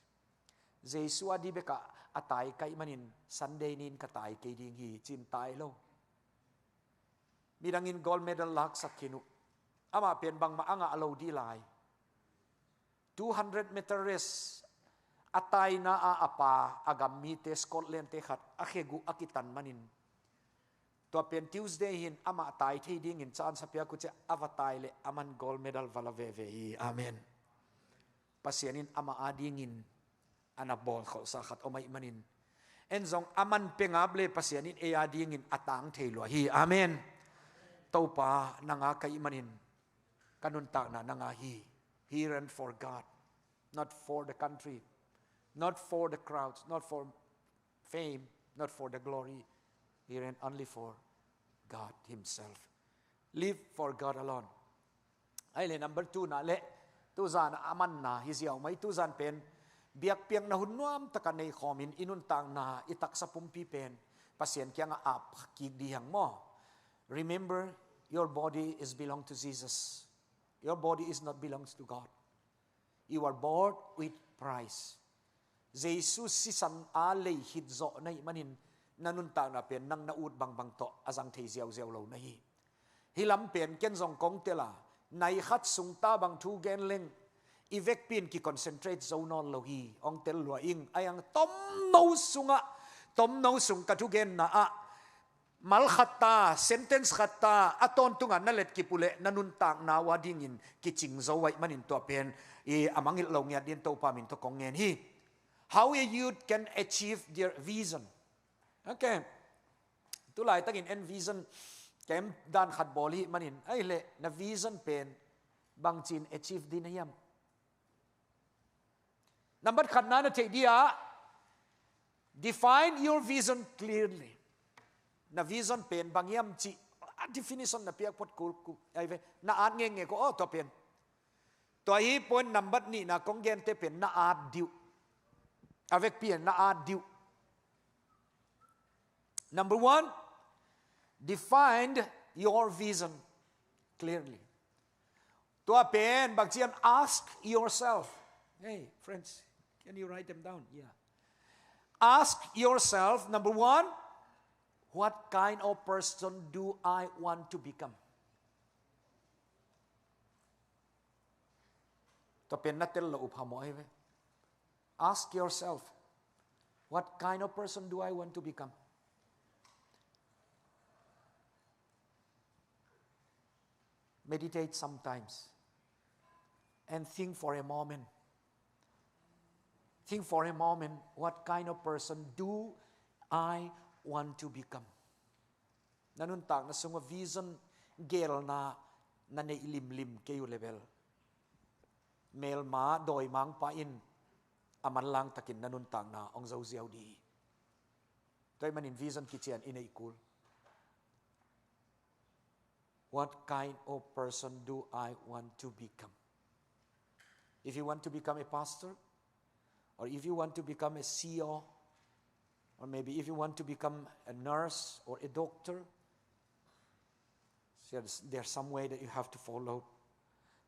Jesu a ding bekah a tai ka hih manin Sunday ni-in ka tai kei ding hi ci-in tai lo. Midangin gold medal laksak khin uh. Amah pen bangmah a ngah lo ding lai. Two hundred meter race a taina ah a pa a gam mite Scotland-te khat a kheguh a kitan manin, tua pen Tuesday hi-in amah tai thei dingin chance a piak uh ciang a va tai leh aman gold medal va la veve hi. Amen. Pasian in amah a dingin a na bawlkholhsa khat om ahih manin, en zong aman pia ngap leh Pasian in ei a dingin a tang thei lua hi. Amen. Topa, nang a ka hih manin ka nuntakna nang a hi. He ran for God, not for the country, not for the crowds, not for fame, not for the glory. He ran only for God himself. Live for God alone. Ahih leh number two na leh, tuzan a manna hi ziau mai, tuzan pen biakpiakna hun nuamtak a nei khawmin i nuntakna, i taksa pumpi pen Pasian kiangah ap kik ding hi hang maw. Remember, your body is belong to Jesus. Your body is not belongs to God. You are bought with price. Jesu sisan a lei khit zawh na hih manin na nuntakna pen nang na ut bangbang tawh a zang thei ziauziau lo na hi. Hih lam pen ken zong kong tel a, nai khat sung ta bang thu gen leng i vekpi in kiconcentrate zo nawn lo hi. Hong tel lua ing, a hiang tomno sungah, tomno sung ka thugenna ah mal khat ta, sentence khat ta a tawntungah na letkip uh leh na nuntakna uh a dingin kicing zo ahih manin tua pen i a mangngilh lo ngiat dingin Topa min tawh kong ngen hi. How a youth can achieve their vision. Okay. Tulaitakin en vision camp dan khat bawl hi manin, ahih leh na vision pen bangci-in achieve ding na hiam? Nambat khatna na theih ding ah, define your vision clearly. Na vision pen bang hiam cih a definition na piak phot kul kul, ai ve, na at ngekngek uh, aw, tua pen. Tua hi point nambat nihna kong gente pen na at ding uh. A vekpi in na at ding uh. Number one, define your vision clearly. Tua pen bangci hiam, ask yourself. Hey, friends, can you write them down? Yeah. Ask yourself, number one, what kind of person do I want to become? Tua pen na tel loh uh phamawh hi ve. Ask yourself, what kind of person do I want to become? Meditate sometimes and think for a moment. Think for a moment, what kind of person do I want to become? Na nuntakna sungah vision gelna na neih limlim kei uh leh bel, Melma dawimangpa in a manlang takin na nuntakna hong zo ziau ding hi. Tua ahih manin vision kician i neih kul. What kind of person do I want to become? If you want to become a pastor, or if you want to become a C E O, or maybe if you want to become a nurse or a doctor, there's, there's some way that you have to follow.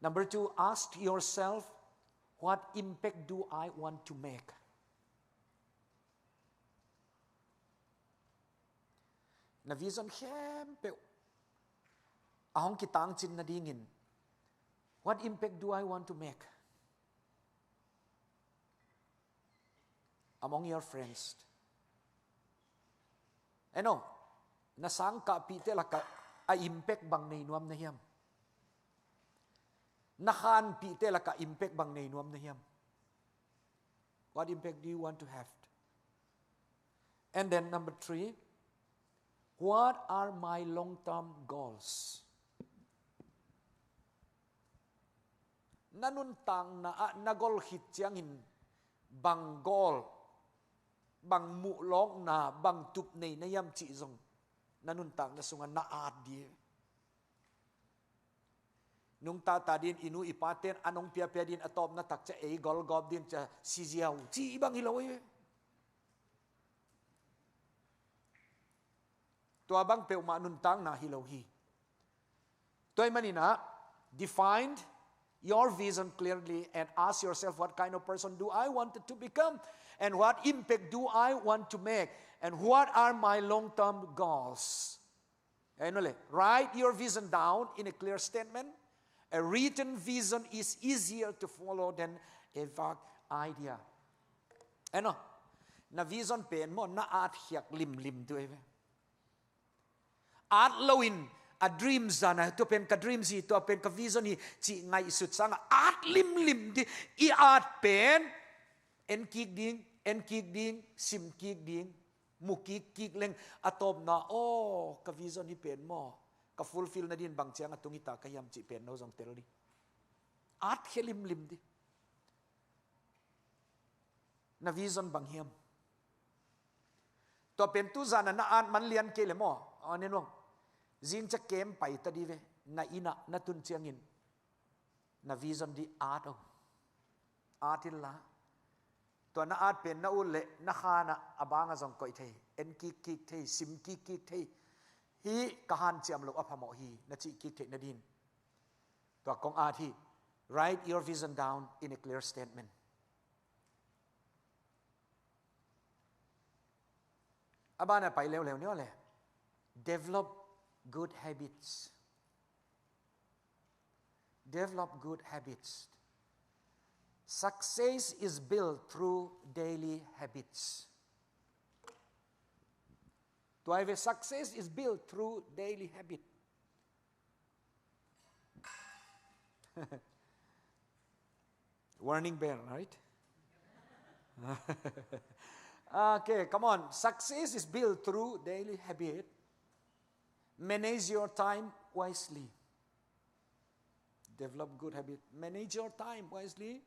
Number two, ask yourself, what impact do I want to make? Na vision khempeuh a hong kitangcin nadingin, what impact do I want to make among your friends? Eno, na sangkahpihte lakah a impact bang nei nuam na hiam? Na khanpihte lakah impact bang nei nuam na hiam? What impact do you want to have? And then number three, what are my long-term goals? Na nuntakna ah na gol khit ciangin bang goal, bang muhlawkna, bang tup nei na hiam cih zong na nuntakna sungah na at ding. Nungta ta ding, i nu i paten a nong piapia ding, a tawpna tak ciang ei golgawp ding, ciang si ziau, cih bang hi lo hi. Tua bang peuhmah nuntakna hi lo hi. Tua ahih manin ah, define your vision clearly and ask yourself, what kind of person do I want to become? And what impact do I want to make? And what are my long-term goals? Eno le, write your vision down in a clear statement. A written vision is easier to follow than a vague idea. Eno, na vision pen maw, na at khiak limlim ding hi ve. At loin a dream zan a, tua pen ka dream hi, tua pen ka vision hi cih ngaihsut sangah at limlim ding. I at pen en kik ding, en kik ding, sim kik ding, mu kikkik leng a tawpna, aw, ka vision hi pen maw, ka fulfill nading bang ciang a tung hi ta ka hiam cih pen no zong tel ding. At khia limlim ding. Na vision bang hiam? Tua pen tu zan a na at man lian kei le maw, a ne nuang, zing ciang kem pai ta ding ve. Na inn ah na tun ciangin na vision ding at o. At inla, tua na at pen na ut leh na khan ah a bang ah zong koih thei, en kikkik thei, sim kikkik thei. Hih ka hanciam loh a phamawh hi na cih kik theih nading. Tua kong at hi. Write your vision down in a clear statement. A ban ah pai leuleu ni aw le. Develop good habits. Develop good habits. Success is built through daily habits. Tua hi ve, success is built through daily habit. Warning bell, right? Okay, come on. Success is built through daily habit. Manage your time wisely. Develop good habit. Manage your time wisely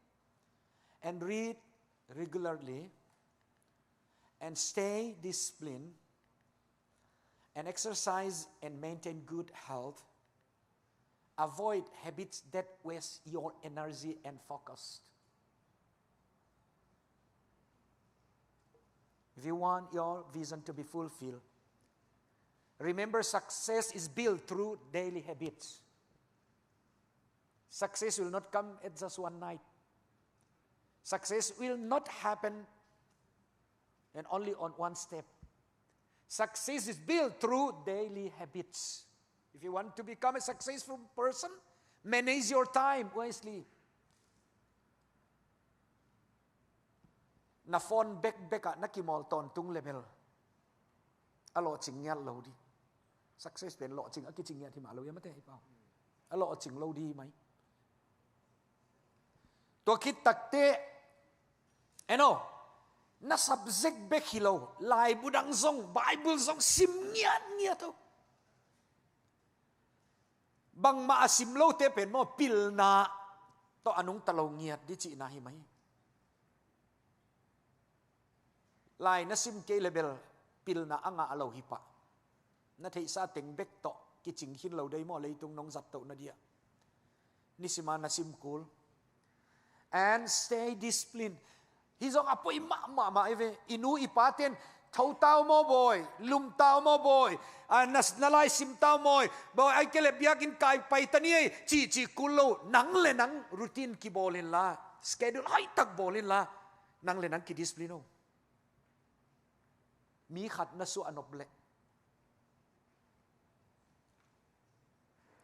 and read regularly and stay disciplined and exercise and maintain good health. Avoid habits that waste your energy and focus. If you want your vision to be fulfilled, remember, success is built through daily habits. Success will not come at just one night. Success will not happen and only on one step. Success is built through daily habits. If you want to become a successful person, manage your time wisely. Na phone bekbek ah na kimawl tawntung le bel a lawhcing ngiat lo ding. Success pen lawhcing, a kicing ngiat hi mah lo, ia mate hi pau. A lawhcing lo ding mai. Tua khit takteh, eno, na subject bek hi lo, laibu dang zong, Bible zong sim ngiatngiat o. Bangmah a sim lote pen maw, pilna, tawh a nungta lo ngiat ding cihna hi mah hi. Lai na sim kei leh bel pilna a ngah lo hi pah. Na theihsa teng bek tawh kicing khin lo dei maw, leitung nong zat toh na dia. Nisim a na sim kul. And stay disciplined. Hih zong a poi mahmah mah hi ve. I nu i pate'n, "Tho ta uh maw bawi, lum ta uh maw bawi, a, na, na lai sim ta uh maw bawi, ai kei leh biakinn kai pai ta ni ei," cih cih kul lo. Nang le nang routine kibawl inla, schedule hoihtak bawl inla, nang le nang kidiscipline o. Mi khat na suah a nop leh.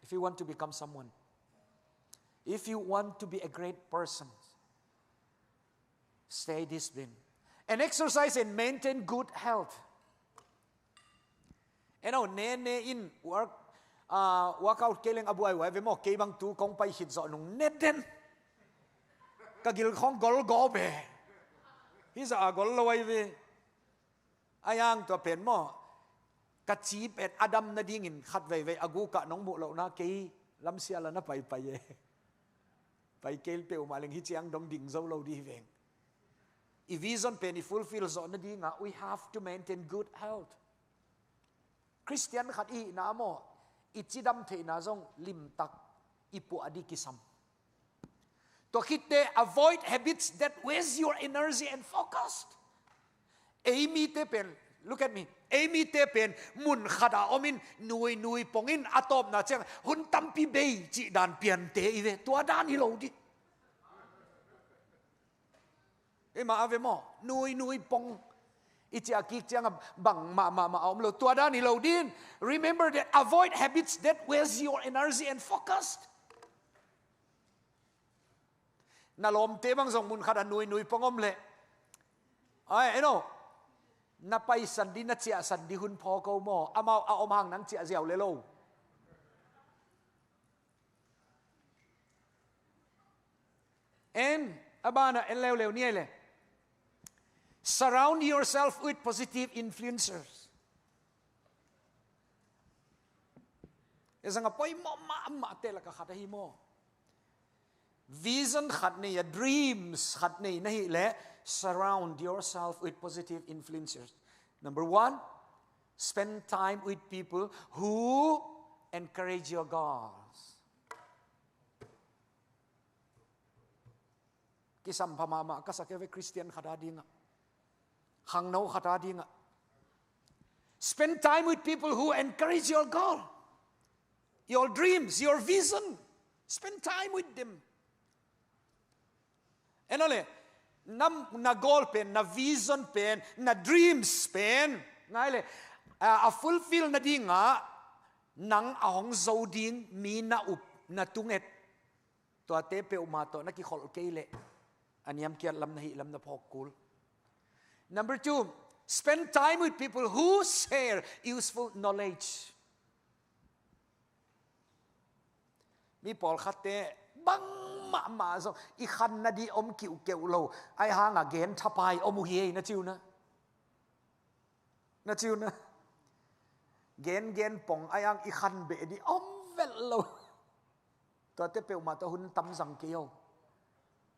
If you want to become someone, if you want to be a great person, stay disciplined and exercise and maintain good health. En o, ne ne in work, ah, workout kei leng a buai uai ve maw, kei bang tu kong pai khit zawh nung ne den. Ka gil khong gol go be. Hih zah a gol lo ai ve. A yang tua pen maw, ka ci pen a dam nadingin khat veivei a gukah nong muh lohna kei lamsial a na paipai e. Pai kei peuhmah leng hih ciang dong ding zo lo dih veng. I vision pen i fulfill zawh nadingah we have to maintain good health. Christian khat i hihna maw, i cidam theihna zong limtak i puah dih kisam. Tua khitte, avoid habits that waste your energy and focus. Ei mite pen, look at me. Ei mite pen mun khat a om in nui nui pong in a tawpna ciang hun tampi bei cih dan piante i ve. Tua dan hi lo dih. Ei mah a ve maw, nui nui pong i ciah kik ciang a bang mah mah mah a om lo. Tua dan hi lo dih. Remember that avoid habits that waste your energy and focus. Na lawmte bang zong mun khat a nui nui pong om leh, ai, eno, na paisan dih, na ciahsan dih hun phaw ko maw? Amau a om hang nang ciah ziau le lo. En, a banah en leuleu ni ei le. Surround yourself with positive influencers. E zang a poimawh mahmah te laka khat ahi maw. Vision khat nei a, dreams khat nei na hih leh, surround yourself with positive influencers. Number one, spend time with people who encourage your goals. Kisam pha mahmah ka sa kei ve Christian khat a dingah, khangno khat a dingah. Spend time with people who encourage your goal, your dreams, your vision. Spend time with them. En o le, na, na goal pen, na vision pen, na dreams pen, ngai le, a, a fulfill nadingah nang a hong zo ding mi na up, na tunget, tuate peuhmah tawh na kikholh kei leh a niamkiat lam na hih lam na phawk kul. Number two, spend time with people who share useful knowledge. Mi pawlkhatte bang mahmah zong i khan nadih om kiuhkeuh lo. Ai hangah gen thapai om uh hi ei, na ci uh na. Na ci uh na. Gen gen pong ai hang i khan beh dih om velh lo. Tuate peuhmah tawh hun tam zang kei o.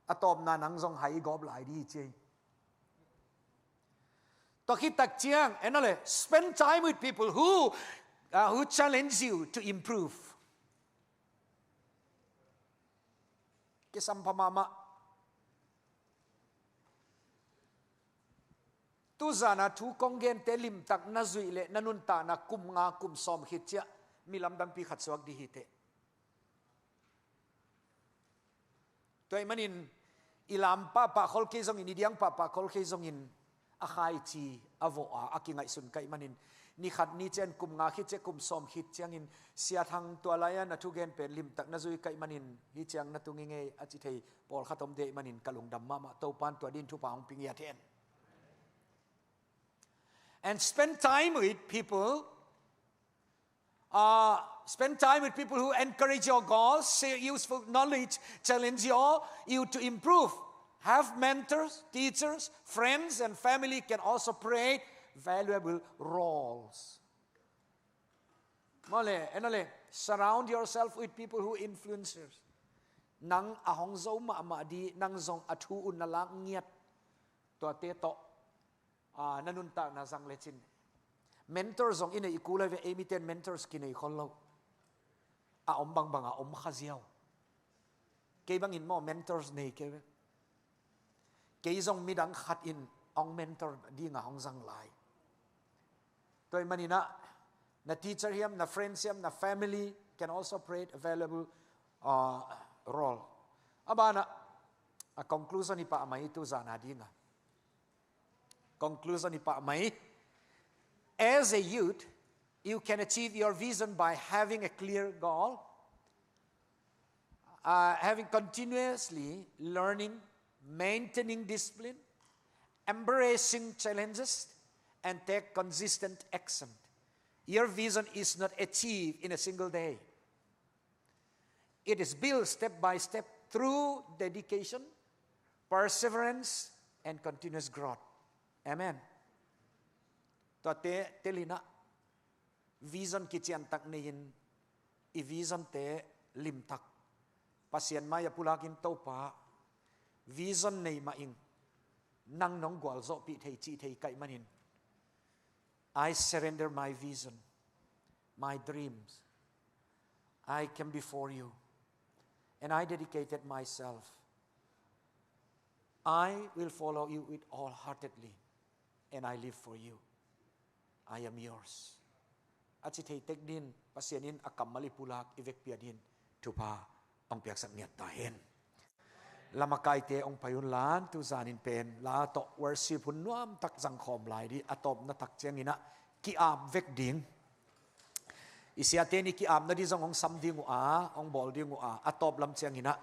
A tawpna nang zong hai gawp lai dih hi ci ei. Tua khit tak ciang, en o le, spend time with people who, uh, who challenge you to improve. Kisam pha mahmah. Tuzan a thu kong gente limtak na zuih leh na nuntakna kum nga kum sawm khit ciah mi lamdangpi khat suak dih hi teh. Tua ahih manin i lam pahpah khol kei zongin, i diang pahpah khol kei zongin, a khaici a vawh a, a kingaihsun ka hih manin, ni khat ni ciang, kum nga khit ciang, kum sawm khit ciangin, Sia Thang, tua lai-a na thugen pen limtak na zui ka hih manin hih ciang na tung ing ei, a ci thei pawlkhat om ding ahih manin ka lungdam mahmah. Topa'n tua dingin thupha hong pia ngiat hen. And spend time with people Uh, spend time with people who encourage your goals, share useful knowledge, challenge you, you to improve. Have mentors, teachers, friends, and family can also play valuable roles. Maw le, en o le, surround yourself with people who influencers. Nang a hong zo mahmah di, nang zong a thu un na lak ngiat. Tuate tawh, ah, na nuntakna zang lecin. Mentor zong i neih kul a ve, ei miten mentors kinei khol lo. A om bangbang a om kha ziau. Kei bangin maw mentors nei kei ve. Kei zong midang khat in hong mentor ding a hong zang lai. Tua ahih manin ah, na teacher hiam, na friends hiam, na family can also play a valuable, uh, role. A banah, a conclusion hi pah mai tu zan a ding a. Conclusion hi pah mai. As a youth, you can achieve your vision by having a clear goal, uh, having continuously learning, maintaining discipline, embracing challenges, and take consistent action. Your vision is not achieved in a single day. It is built step by step through dedication, perseverance, and continuous growth. Amen. Tuate, tel in ah, vision kiciantak nei-in, i vision te limtak Pasian mai-ah pulakin, Topa, vision nei mah ing, nang nong gualzawhpih thei cih thei ka hih manin, I surrender my vision, my dreams. I came before you, and I dedicated myself. I will follow you with wholeheartedly, and I live for you. I am yours. A ci thei tek din, Pasian in a kammal i pulak, i vekpi-a din thupha hong piaksak ngiat ta hen. La makaite hong pai un la, tu zanin pen la tawh worship hun nuamtak zangkhawm lai ding, a tawpna tak ciangin ah ki-ap vek ding. I siate in i ki-apna ding zong hong sam ding uh a, hong bawl ding uh a, a tawp lam ciangin ah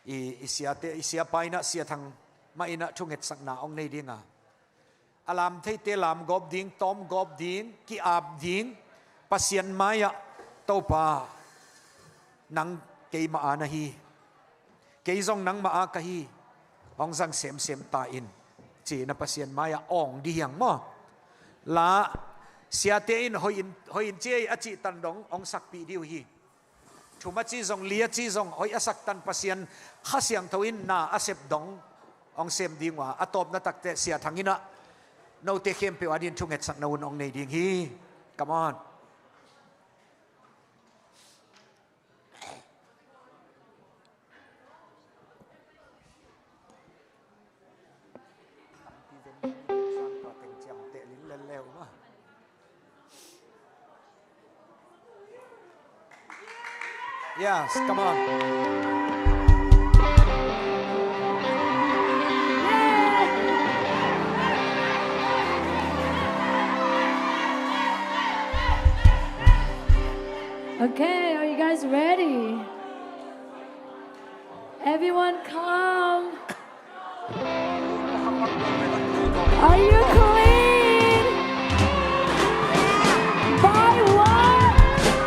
i, i siate, i siapa in ah, Sia Thang mah in ah thungetsakna hong nei ding a, a lam theite lam gawp ding, tawm gawp ding, ki-ap ding, Pasian mai-ah, Topa, nang keima a na hi, kei zong nangma a ka hi, hong zang semsem ta in, ci-in ah Pasian mai-ah awng ding hi hang maw. La, siate in hoih in, hoih in ci ei a cih tan dong hong sakpih ding uh hi. Thum a ci zong, li a ci zong, hoih a sak tan Pasian Kha Siangtho in na a sep dong hong sem ding uh a, a tawpna tak teh Sia Thang in ah note khempeuh a din thungetsakna hun hong nei ding hi. Come on. Yes, come on. Okay, are you guys ready? Everyone come. Are you clean? By what?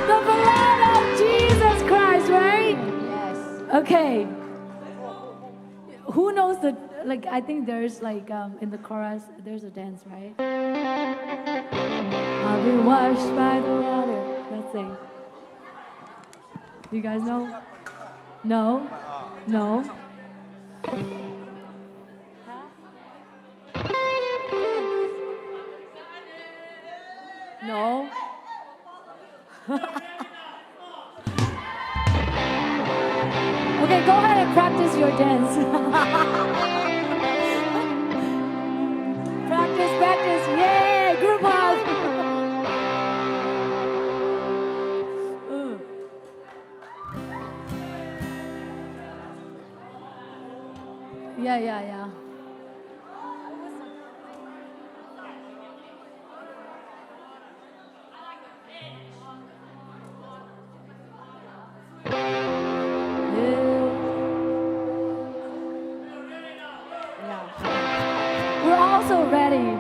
The blood of Jesus Christ, right? Yes. Okay. Who knows the, like, I think there's, like, um, in the chorus, there's a dance, right? I'll be washed by the water. Let's sing. You guys know? No? No? No? Okay, go ahead and practice your dance. Practice, practice. Yay, group hug. Mm. Yeah, yeah, yeah. Yeah. We're also ready.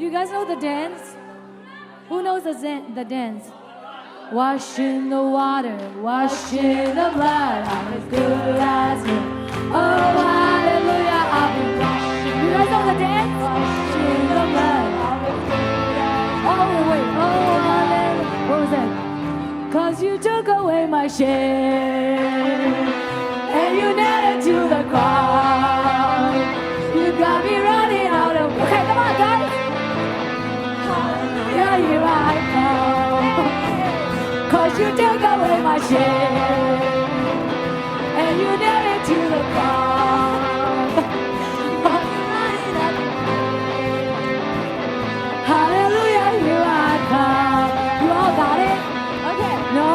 You guys know the dance? Who knows the, dan- the dance? Washed in the water, washed in the blood, I'm as good as new. Oh, hallelujah, I've been washed. You guys know the dance? Washed in the blood, I'm as good as new. Oh, wait, oh, hallelujah. What was that? 'Cause you took away my shame and you nailed it to the cross. You got me running out of. Okay, come on, guys. Hallelujah, here I come. 'Cause you took away my shame and you nailed it to the cross. Hallelujah, here I come. You all got it? Okay. No?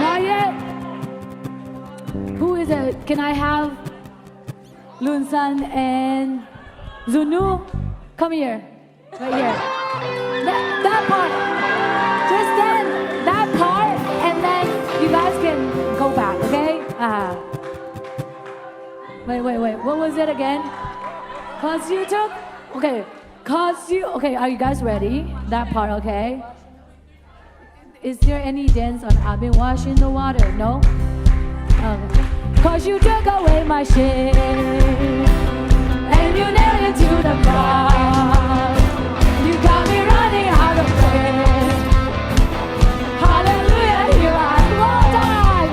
Not yet? Who is it? Can I have Lun San and Zunu? Come here. Right here. That, that part. Just stand that part, and then you guys can go back, okay? Uh, wait, wait, wait. What was it again? 'Cause you took. Okay. 'Cause you. Okay, are you guys ready? That part, okay? Is there any dance on I've been washed in the water? No? Okay. 'Cause you took away my shame and you nailed it to the cross. You got me running out of breath. Hallelujah, here I am. One more time.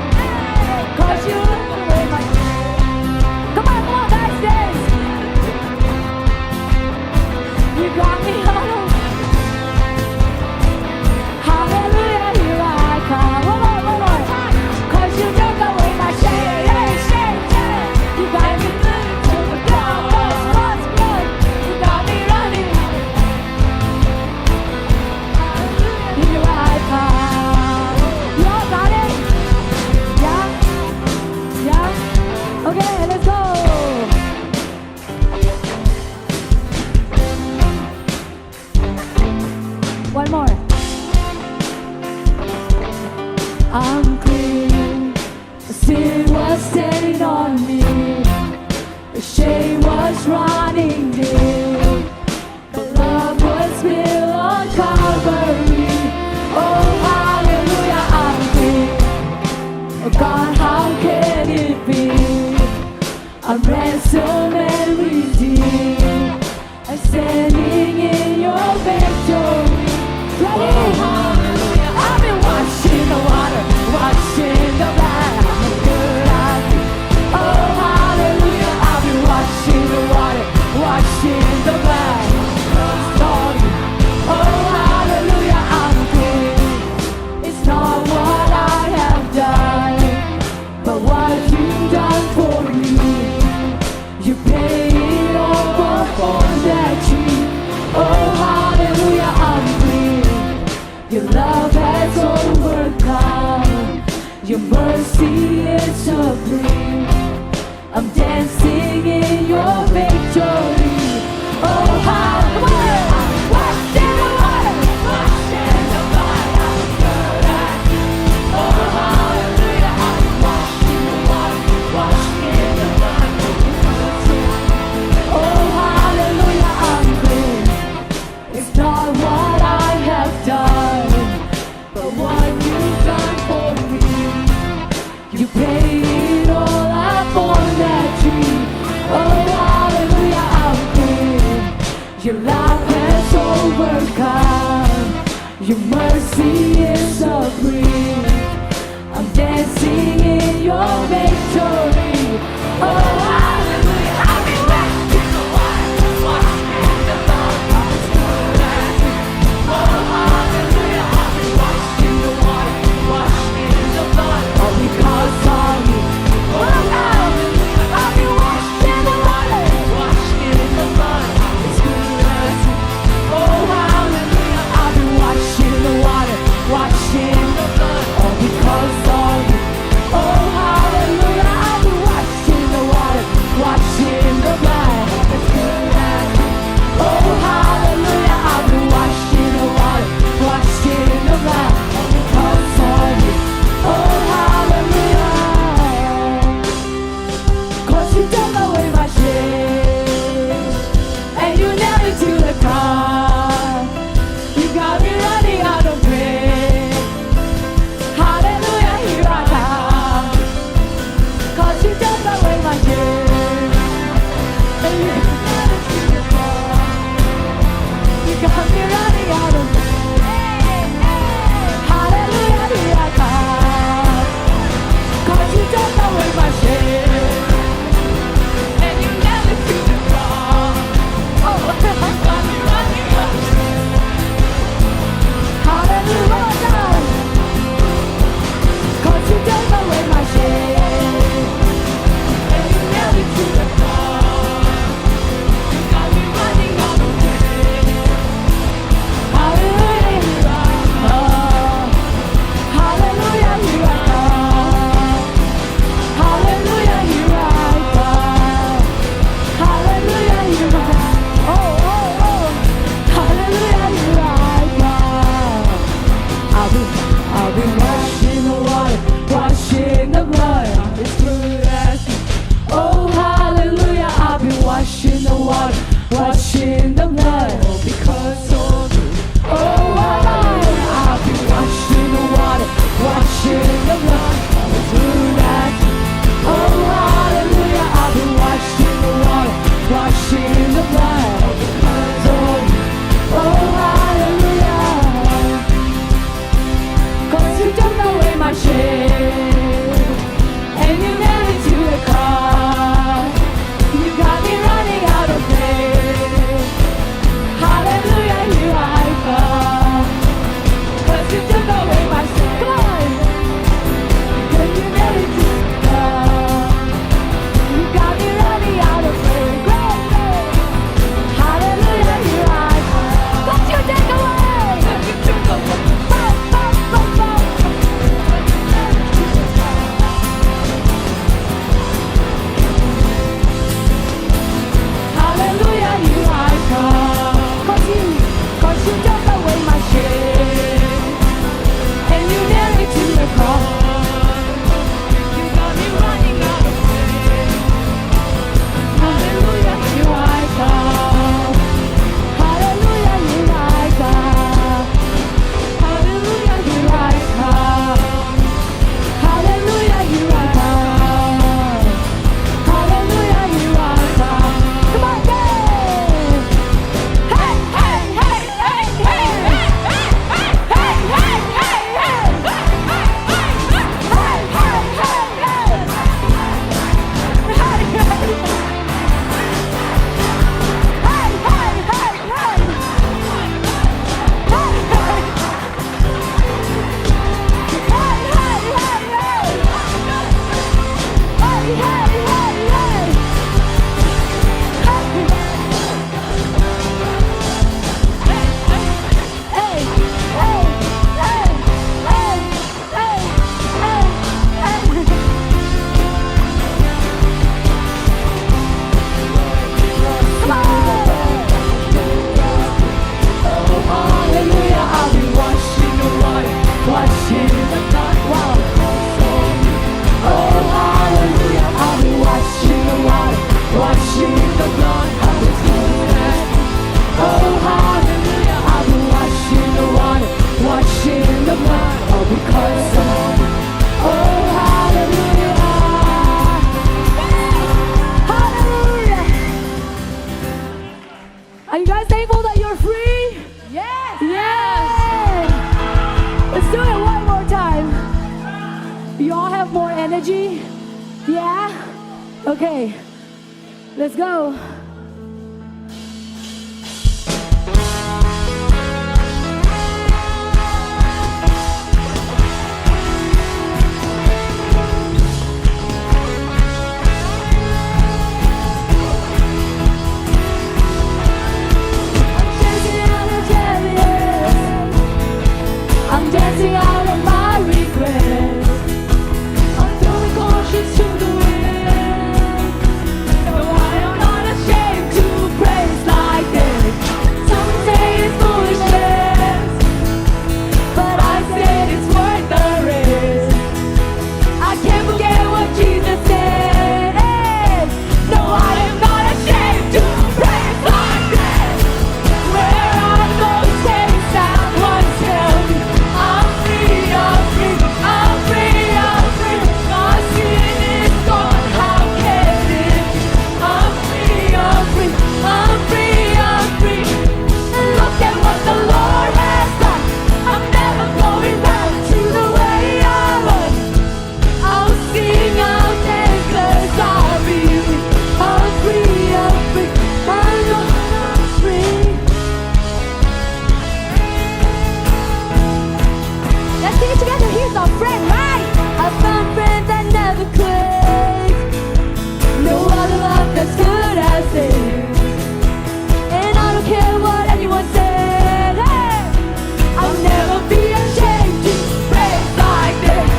'Cause you took away my shame. Come on, come on, guys, dance. You got me out of. Hallelujah, here I come. One more, one more. 'Cause you took away my shame, shame, shame. You got me running to the cross, cross, cross. You got me running. Here I come. You all got it? Yeah? Yeah? Okay, let's go. One more. I'm clean. Sin was standing on me. The shame was running deep. The love was built on Calvary. Oh, hallelujah, I'm clean. Oh, God, how can it be? I'm ransomed and redeemed. I'm standing in your victory. Ready? I've been washed in the water, washed in the blood. I'm good, I feel. Oh, hallelujah. I've been washed in the water, washed in the blood. Sorry. Oh, hallelujah. I'm clean. It's not what I have done, but what you've done for me. You paid it all up on that tree. Oh, hallelujah, I'm clean. Your love has overcome. Your mercy is supreme. I'm dancing in your victory. Oh, hallelujah. Washed in the water. Washed in the blood. I'm good, I feel. Oh, hallelujah. I'm washed in the water. Washed in the blood. Oh, hallelujah. I'm clean. It's not what I have done, but what you've done for me. You paid it all up on that tree. Oh, hallelujah, I'm clean. Your love has overcome. Your mercy is supreme. I'm dancing in your victory. Oh, hallelujah. I've been washed in the water, washed in the blood. I'm as good as new. Oh, hallelujah. I've been washed in the water, washed in the blood. All because of you. Oh, hallelujah. I've been washed in the water, washed in the blood. I'm as good as new. Oh, hallelujah. I've been washed in the water, washed in the blood. All because of you. Oh, hallelujah. Free? Yes! Yes! Let's do it one more time. You all have more energy? Yeah? Okay. Let's go. I'm dancing out of my regrets. I'm throwing cautions to the wind. No, I am not ashamed to praise like this. Some say it's foolishness, but I say it's worth the risk. I can't forget what Jesus said. Hey! No, I am not ashamed to praise like this. Where are those chains that once held me? I'm free, I'm free, I'm free, I'm free. My sin is gone, how can it be? I'm free, I'm free, I'm free, I'm free. Look at what the Lord has done. I'm never going back to the way I was. I'll sing, I'll dance, 'cause I'll be free. I'm free, I'm free, I'm free. Let's sing it together. He's our friend, right? I found friends that never quit. No other love that's good as this. And I don't care what anyone says. Hey! I'll never be ashamed to praise like this.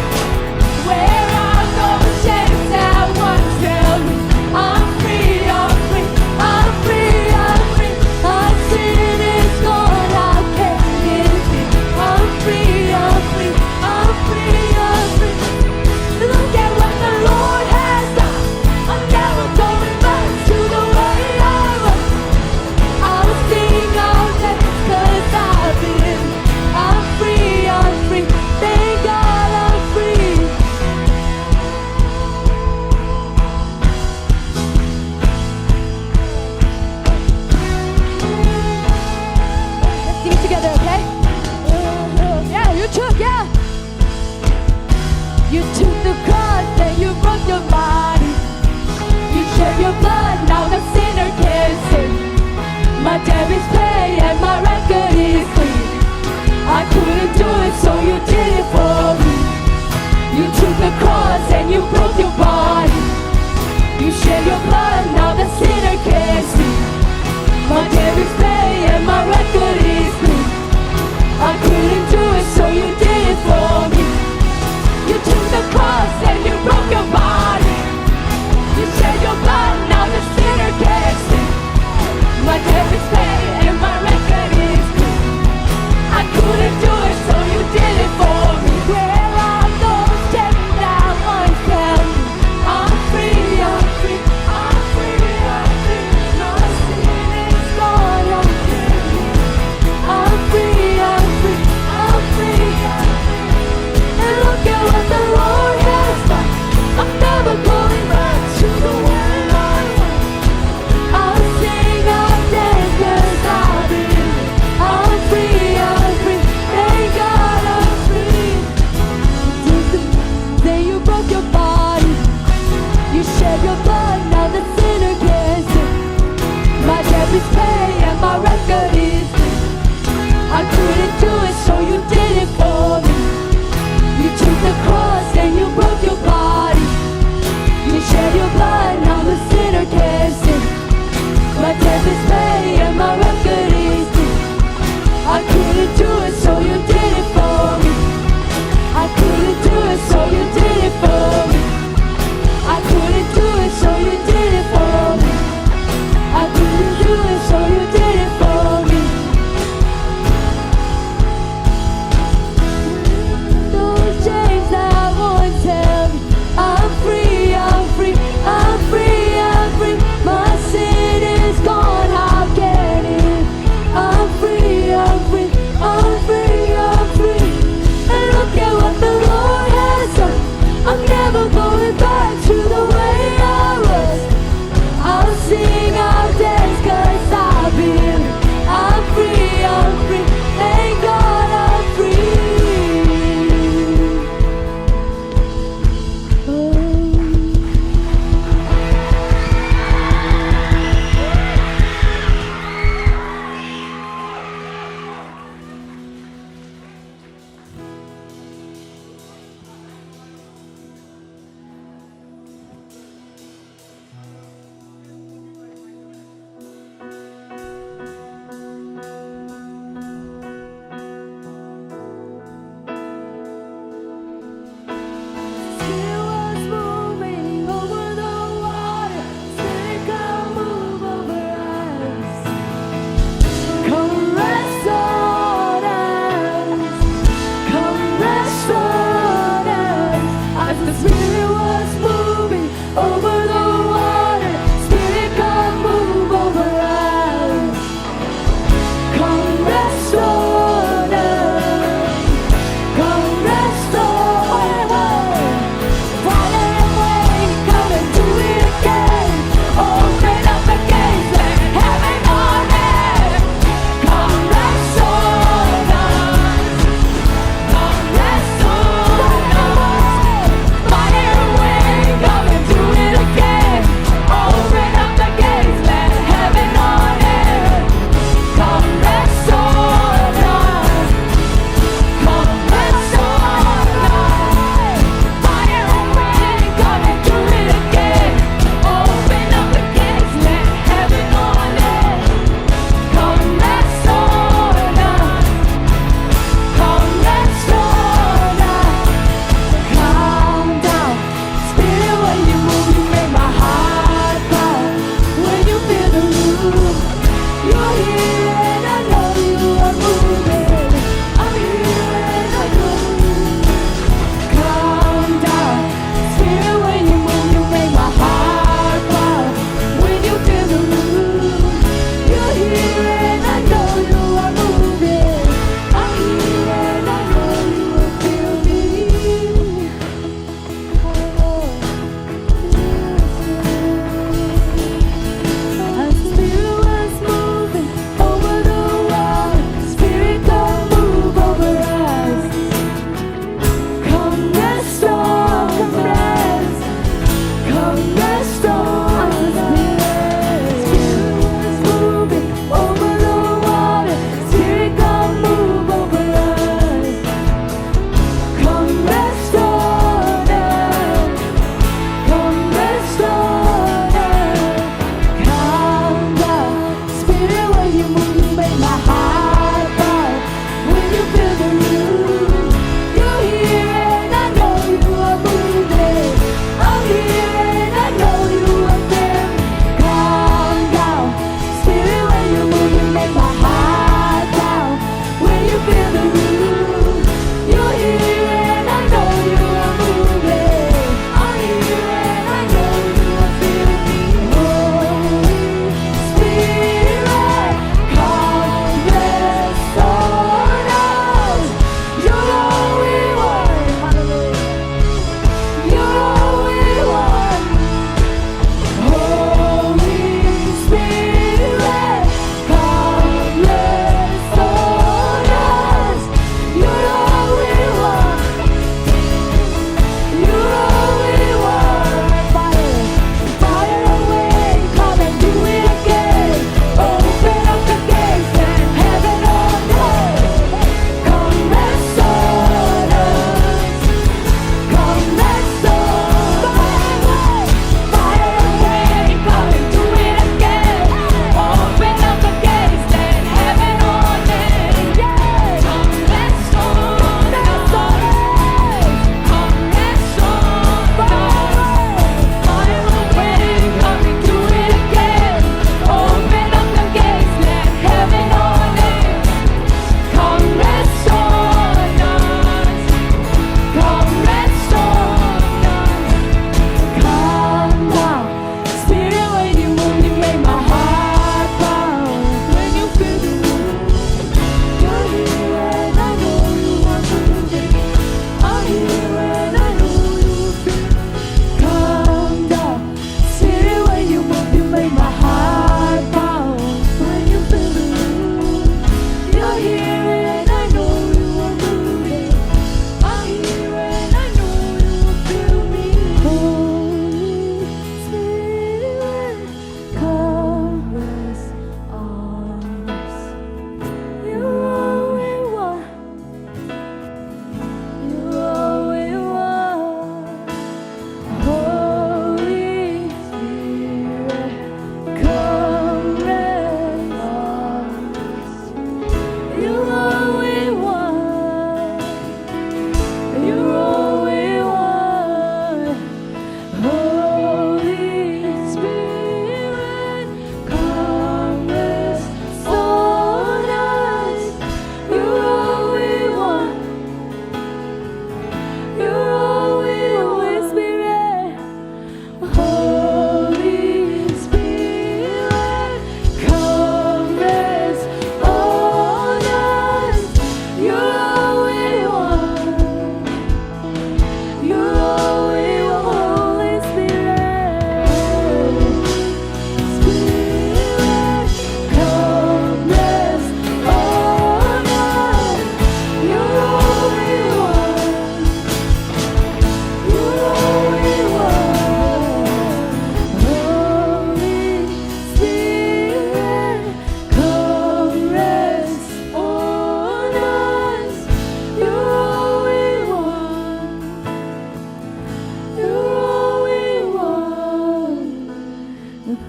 Where are those chains that once held me? I'm free, I'm free, I'm free, I'm free. My sin is gone, how can it be? I'm free, I'm free, I'm free, I'm free. Look at what the Lord has done. I'm never going back to the way I was. I'll sing, I'll dance, 'cause I've been, I'm free, I'm free. Thank God I'm free. Let's sing it together, okay? Yeah, you took, yeah. You took the cross and you broke your body. You shed your blood, now the sinner can sing. My debt is paid and my record is clean. I couldn't do it, so you did it for me. You took the cross and you broke your body. You shed your blood, now the sinner can sing. My debt is paid and my record is clean. I couldn't do it, so you did it for me. You took the cross and you broke your body. You shed your blood, now the sinner can sing. My debt is paid and my record is clean. I couldn't do it, so you did it for me. Where are those chains that once held me? I'm free, I'm free, I'm free, I'm free. My sin is gone, I'm free.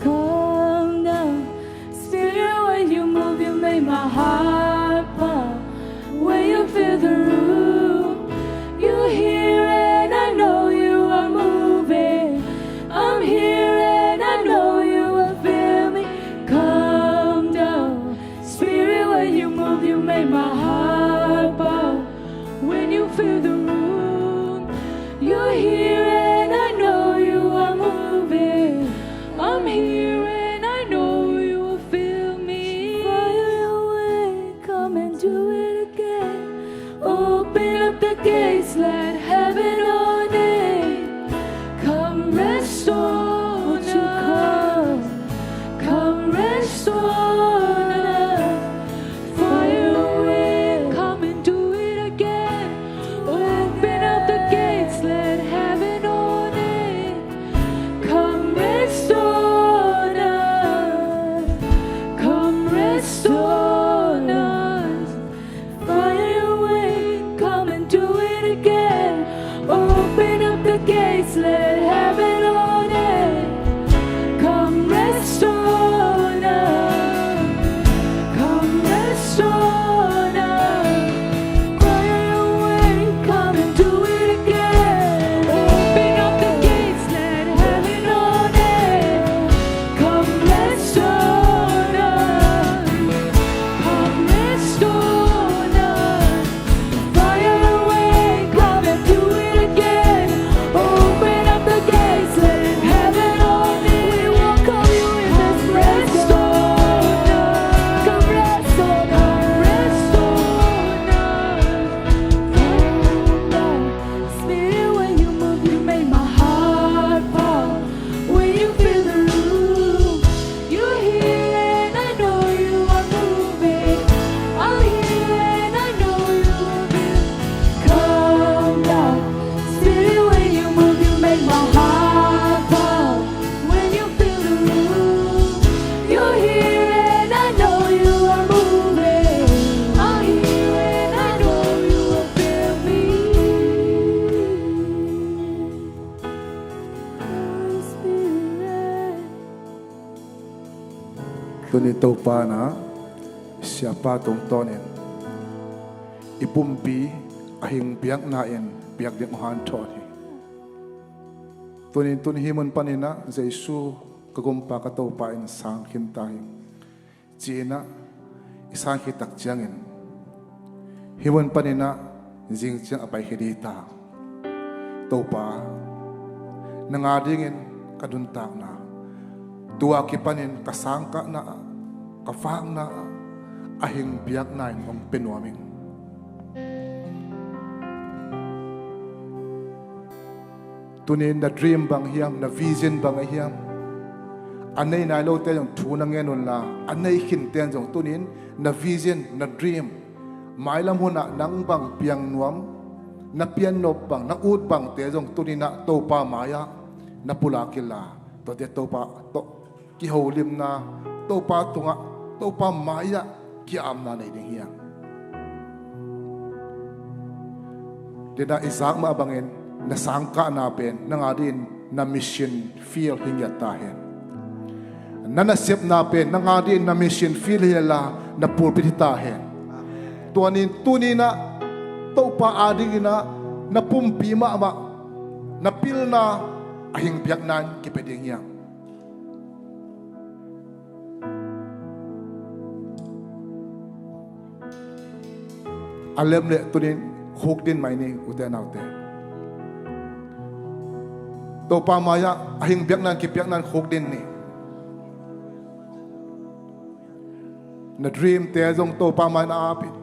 Come down. Spirit, when you move, you make my heart pound. When you fill the room, you're here and I know you are moving. I'm here and I know you will feel me. Come down. Spirit, when you move, you make my heart pound. When you fill the room, you're here and I know you are moving. I'm here and I know you will feel me. Fire away, come and do it again. Open up the gates, let heaven on in. Come rest on us. Come rest on us. Fire away, come and do it again. Open up the gates, let heaven on in. Come rest on us. Come rest on us. Fire away, come and do it again. Open up the gates, let heaven on in. Come rest on us. Come rest on us. Fire away, come and do it again. Open up the gates, let heaven on in. Come rest on us. Come rest on us. Fire away, come and do it again. Open up the gates, let heaven on in. We welcome you in this place, God. Come rest on us. Come rest on us. Spirit, when you move, you make my heart pound. When you fill the room, you're here and I know you are moving. I'm here and I know you will be. Come down. Spirit, when you move, you make my heart pound. When you fill the room, you're here and I know you are moving. I'm here and I know you will fill me. Holy Spirit. Tuni Topa na, Siapa tungtawnin i pumpi a hing biakna in biak ding uh hanthawn hi. Tunin tun hih mun paninah Jesu ka gumpa ka Topa in sang khin ta hi. Ci-inah i sang khit tak ciangin hih mun paninah zing ciang a pai khit hi ta. Topa, nang a dingin ka nuntakna, tua kipanin ka sangkahna, ka vakna a hing biakna in hong pia nuam ing. Tunin na dream bang hiam, na vision bang ahi hiam? A nei nai lote zong thu na ngen unla, a nei khinte zong tunin na vision, na dream, mailam hunah nang bang piang nuam, na piannop bang, na ut bangte zong tuninah Topa mai-ah na pulak inla, tuate Topa tawh kiholimna, Topa tungah, Topa mai-ah ki-amna nei ding hiam? Dena i zak mah bangin na sangkahna pen nang a dingin na mission field hi ngiat ta hen. Na nasepna pen nang a dingin na mission field hi la, na pulpit hi ta hen. Tuanin tuninah Topa a dinginah na pumpi mahmah, na pilna a hing biakna in kipia ding hiam? A lem le tunin khukdin mai ni, ute naute. Topa mai-ah a hing biakna in kipiakna in khukdin ni. Na dreamte zong Topa mai-ah na ap in.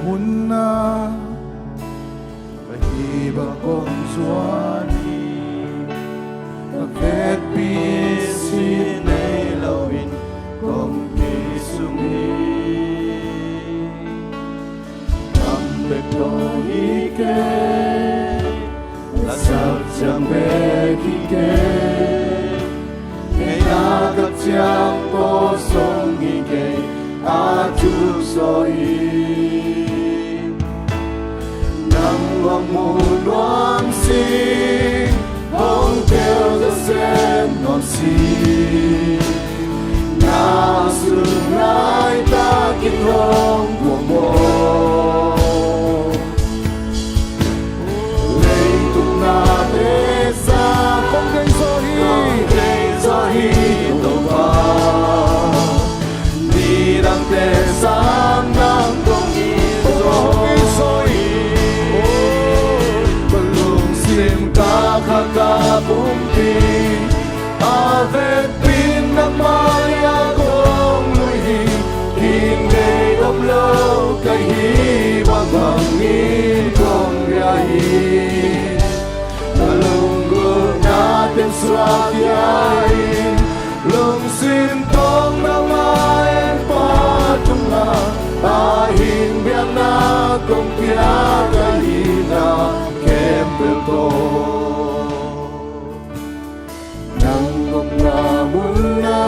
Munna ka hih bang kong zuan hi. Ka vekpi sin nei loin kong kisung hi. Kam bek tawh hi kei, lasak ciang bek hi kei. Ngeina khat ciang pawlsong hi kei, a thuk zaw hi. Nang hong mu nuam sing, hong tel zawsem nuam sing. Na sung laitakin hong muangmuang. Leitung nate sang kong thei zaw hi, kong thei zaw hi Topa. Nidangte sang nang kong it zaw hi. Ka lungsim, ka kha, ka pumpi, a vekpi in nang mai-ah kong lui hi. Kingdei om lo ka hih bangbangin kong bia hi. Ka lunggulhna teng suak hi-in, lungsim tawng nangmah en, Pa tungah, a hing biakna kong piak, ka hihna khempeuh tawh. Nang omna munna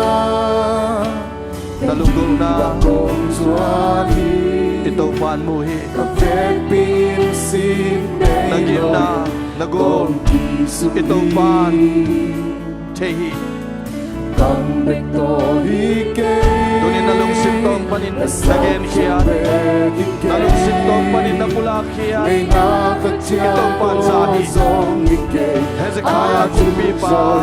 na lunggulhna kong zuan hi. I Topa'n mu hi. Ka vekpi in sin nei lo, na ginna, na gum, i Topa'n thei hi. Kam bek tawh hi kei. Tuni-in na lungsim tawng panin na genkhia, na lungsim tawng panin na pulak khia. Ngeina khat ciang pawlsong hi kei. Hezekiah kumpipa,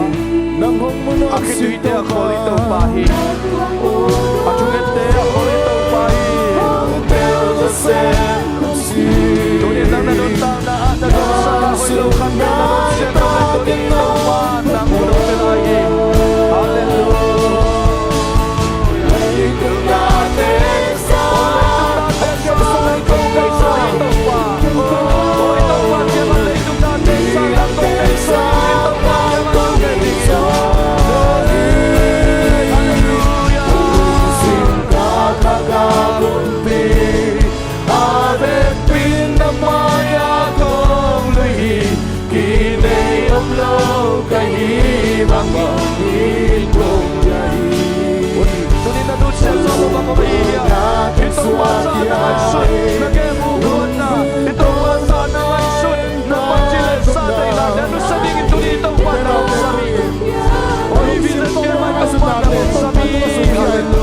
a khituite a khawl i Topa hi. A thungette a khawl i Topa hi. Tuni-in nang na nuntakna ah na nuntakna hoih lo khat, na nuntakna tuni i Topa nang mu lo te lai hi. Halleluia. A vekpi in na mai-ah kong lui hi. Kingdei om lo ka hih bangbangin kong bia hi. Tuni-in na nusia zawh lo bang om ahi hiam? I Topa sa na ngaihsun, na gemu guatna, i Topa sa na ngaihsun, na pancil le sa deihna, na nusia dingin tuni i Topa na hong sam hi. Aw, hih vision kei mah i Topa na hong sam hi. Halleluia.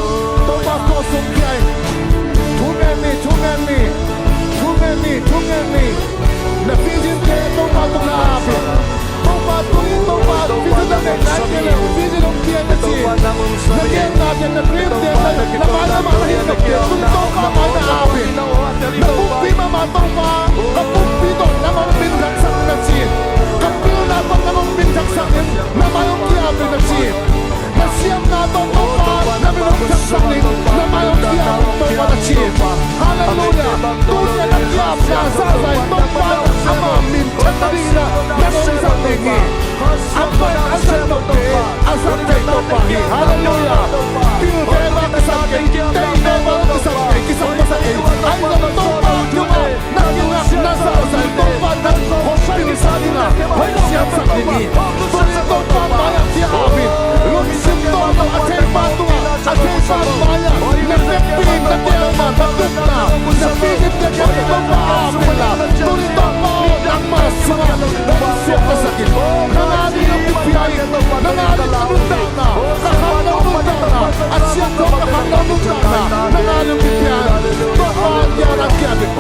Topa kawh sung khia in. Thu ngen ni, thu ngen ni, thu ngen ni, thu ngen ni. Na vision te Topa tungah ap in. Topa tungah, Topa vision na ngen nai kei leh vision hong pia na ci. Na genna te, na dream te, na, na mai na mah na hih nop te, tuni Topa mai na ap in. Na pumpi mahmah Topa, ka pumpi tawh nang hong minthangsak in na ci. Ka pilna tawh nang hong minthangsak in, na mai hong ki-ap in na ci. Na siamna tawh Topa na min hong thangsak ding, na mai hong ki-ap Topa na ci. Halleluia. Tuni a na ki-apna zahzah in Topa ama min thang nading in na hong zang ding hi. A pai a zang nop kei, a zang thei Topa hi. Halleluia. Pil veve kisam kei, tei veve kisam kei, kisam masa kei. Ahi zong Topa tungah na kingakna zahzah in Topa nang hong pilsak ding a, hong siamsak ding hi. Tuni Topa mai-ah ki-ap in, lungsim tawng lo a theipa tungah, a theipa mai-ah na vekpi in na teelna, na tupna, na pikin te kiang Topa ap inla, tuni Topa aw nangma sungah hong suak masak in. Nang ading a kipia in, nang ading a nuntakna, ka khangno nuntakna, a siangtho ka khangno nuntakna, nang ading a kipia in. Topa a kiang nang ki-ap in.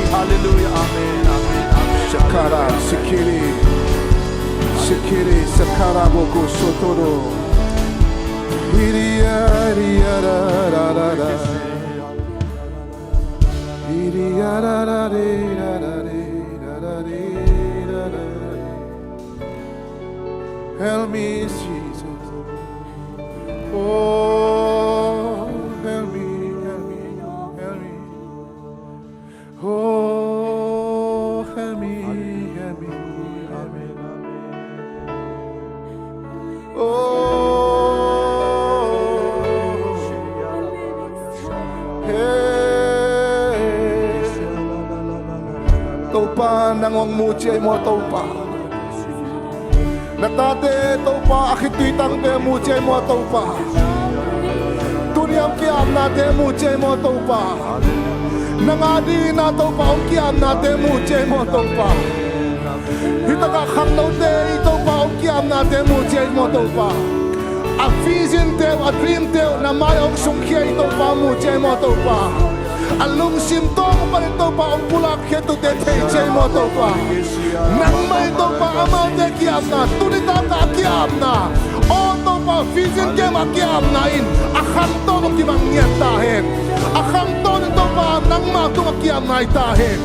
Halleluia. Amen, amen, amen. Shakara, sikiri, sikiri, sakara, boko, sotoro. Hiria, hiria, ra, ra, ra, ra. Help me, Jesus. Oh, help me, help me, help me. Oh, help me, help me, help me. Oh, hey. Topa, nang hong mu ciai maw Topa? Na tate Topa, a khitui tangte mu ciai maw Topa? Tuni hong ki-apnate mu ciai maw Topa? Nang a dingin a Topa hong ki-apnate mu ciai maw Topa? Hi takah khangnote i Topa hong ki-apnate mu ciai maw Topa? A vision te uh, a dream te uh, na mai hong sungkhia i Topa mu ciai maw Topa? A lungsim tawng panin Topa hong pulak khia tute thei ciai maw Topa? Nangmah in Topa amaute ki-apna, tuni takah a ki-apna, aw Topa, vision camp a ki-apna in a khangtawn hong kibang ngiat ta hen. A khangtawn in Topa nangmah tung a ki-apna hi ta hen.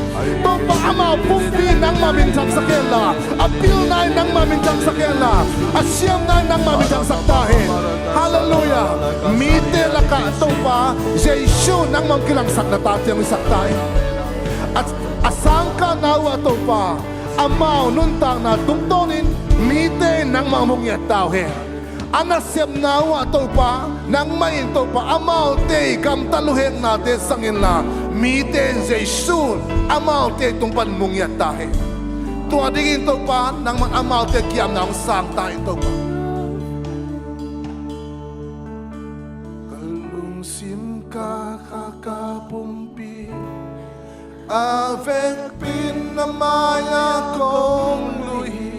Topa amau pumpi nangmah min thangsak hen la, a pilna in nangmah min thangsak hen la, a siamna in nangmah min thangsak ta hen. Halleluiah. Mite lakah Topa Jesu nangmah hong kilangsak na tate hong hisak ta hen. A, a sangkahna uh ah Topa, amau nuntakna tungtawnin mite in nangmah hong mu ngiat ta uh hen. A nasepna uh ah Topa, nangmah in Topa amaute i gamtat luheknate sang inla, mite in Jesu amaute tung pan mu ngiat ta hen. Tua dingin Topa nangmah in amaute ki-apna hong sang ta hen Topa. Ka lungsim ka kha ka pumpi a vekpi in na mai-ah kong lui hi.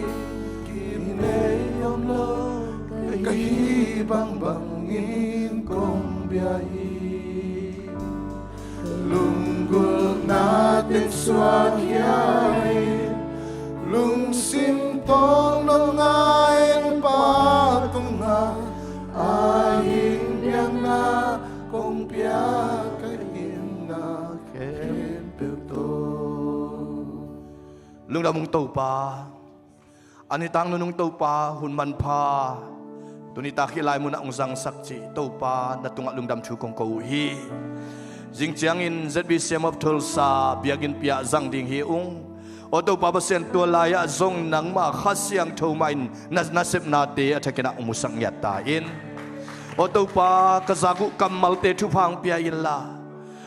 Kinei om lo ka hih bangbang in kong bia hi. Lunggulhna teng suak khia in, lungsim tawng nong ngai in Pa tungah a hing biakna kong pia ka hihna khempeuh tawh. Lungdam ung Topa. A nitang nunung Topa, hun manpha, tuni tak hih lai munah hong zangsak cih Topa na tungah lungdam thu kong ko uh hi. Zing ciangin Z B C M of Tulsa biakinnpi ah zang ding hi ung. Aw Topa Pasian, tua lai-ah zong nangmah Kha Siangtho mah in na nasepnate a thakin ah hong musak ngiat ta in. Aw Topa, ka zak uh kammalte thupha hong pia inla,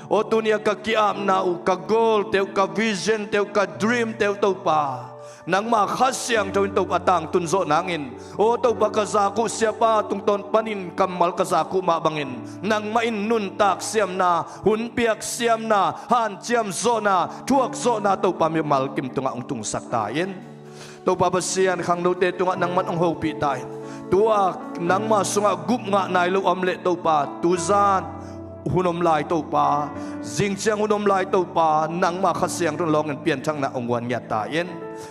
aw tuni-ah ka ki-apna uh, ka goal-te uh, ka vision-te uh, ka dream-te uh Topa, nangmah Kha Siangtho in Topa tangtun zawh nangin, aw Topa, ka zak uh siapa tungtawn panin kammal ka zak uh mah bangin nangmah in nuntak siamna, hun piak siamna, hanciam zawhna, thuak zawhna Topa mimal kim tungah hong tungsak ta in. Topa Pasian, khangnote tungah nangman hong hopih ta in. Tua nangma sungah gup ngah nai lo a om leh Topa, tuzan hun om lai Topa, zingciang hun om lai Topa, nangma Kha Siangtho in lawngin pianthakna hong guan ngiat ta in.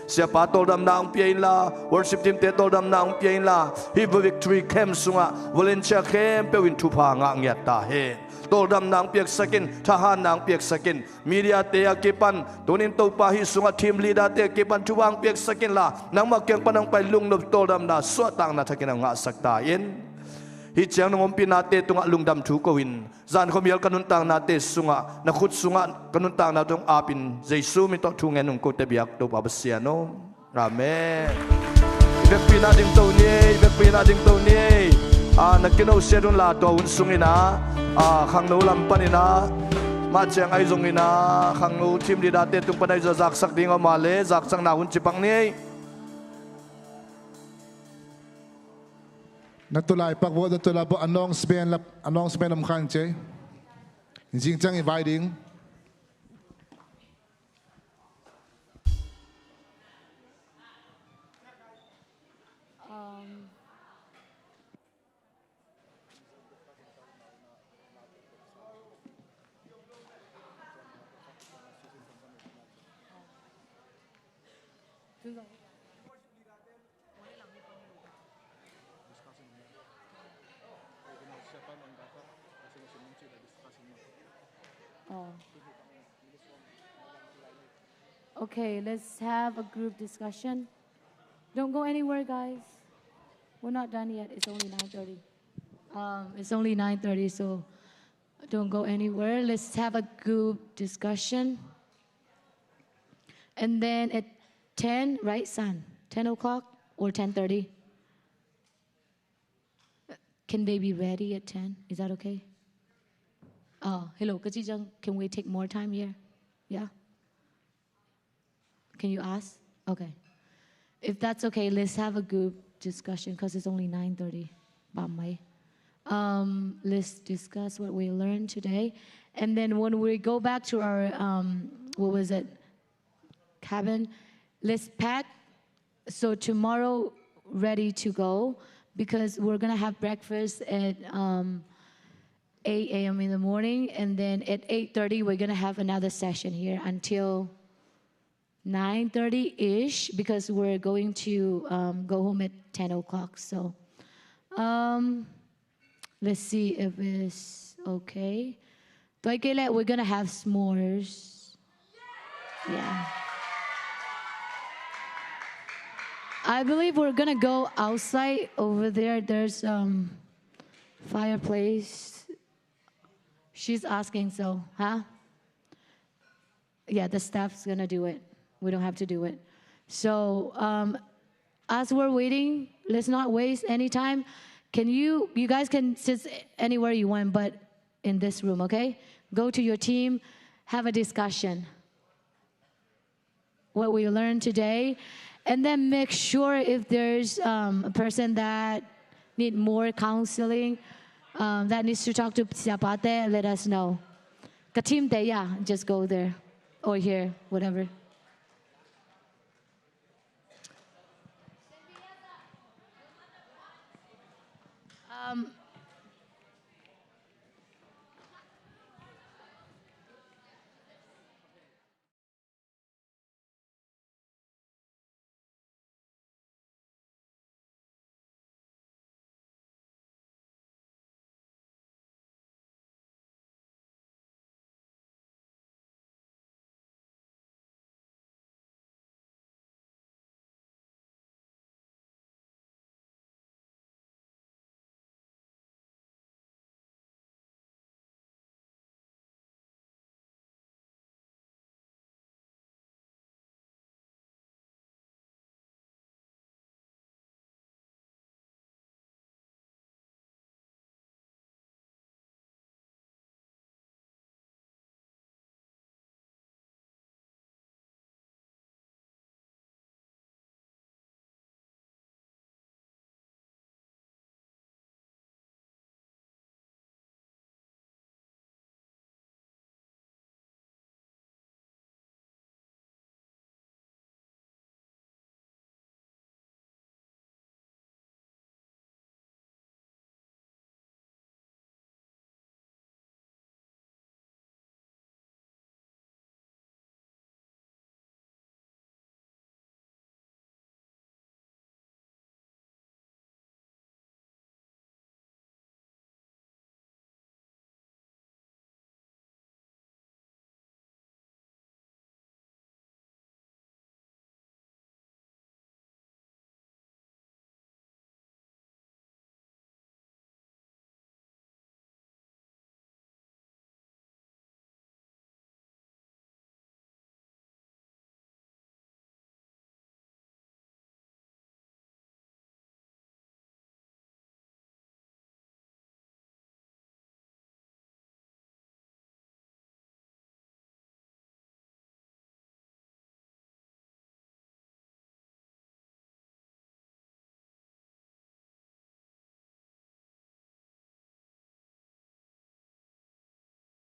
Siapa tawldamna hong pia inla, worship team-te tawldamna hong pia inla, hih Victory Camp sungah volunteer khempeuh in thupha ngah ngiat ta hen. Tawldamna hong piaksak in, thahatna hong piaksak in. Media-te a kipan, tunin Topa hih sungah team leader-te a kipan thupha hong piaksak inla, nangmah kiang pan hong pai lungnop tawldamna suahtakna thakin hong ngahsak ta in. Hih ciang nong ompihnate tungah lungdam thu ko-in, zan khuamial ka nuntaknate sungah, na khut sungah ka nuntakna tawh hong apin, Jesu min tawh thu ngen ung, kote biak Topa Pasian aw. Amen. I vekpi in ah dingto ni ei, i vekpi in ah dingto ni ei. Ah, na kino siat unla tua hun sungin ah, ah, khangno lam panin ah, mah ciang ahi zongin ah, khangno team leader-te tung pan ahi zong zaksak ding a om a leh, zaksakna hun cipak ni ei. Na tulai pak vawt, na tulai pak, announcement la, announcement om khan cei. Zing ciang i vai ding. Um, Oh. Okay, let's have a group discussion. Don't go anywhere, guys. We're not done yet. It's only nine thirty. Um, it's only nine thirty, so don't go anywhere. Let's have a group discussion. And then at ten, right, San? Ten o'clock or ten thirty? Can they be ready at ten? Is that okay? Oh, hello, Kachijang, can we take more time here? Yeah? Can you ask? Okay. If that's okay, let's have a group discussion 'cause it's only nine thirty. Bam mai. Um, let's discuss what we learned today. And then when we go back to our, um, what was it? Cabin, let's pack. So tomorrow, ready to go because we're gonna have breakfast at, um, eight a m in the morning, and then at eight thirty, we're gonna have another session here until nine thirty-ish because we're going to, um, go home at ten o'clock. So, um, let's see if it's okay. Tuai kei leh, we're gonna have s'mores. Yeah. I believe we're gonna go outside over there. There's, um, fireplace. She's asking, so, huh? Yeah, the staff's gonna do it. We don't have to do it. So, um, as we're waiting, let's not waste any time. Can you, you guys can sit anywhere you want, but in this room, okay? Go to your team, have a discussion. What we learned today, and then make sure if there's, um, a person that need more counseling, um, that needs to talk to ဆရာပါ te, let us know. Ka team te, yeah, just go there or here, whatever. Um,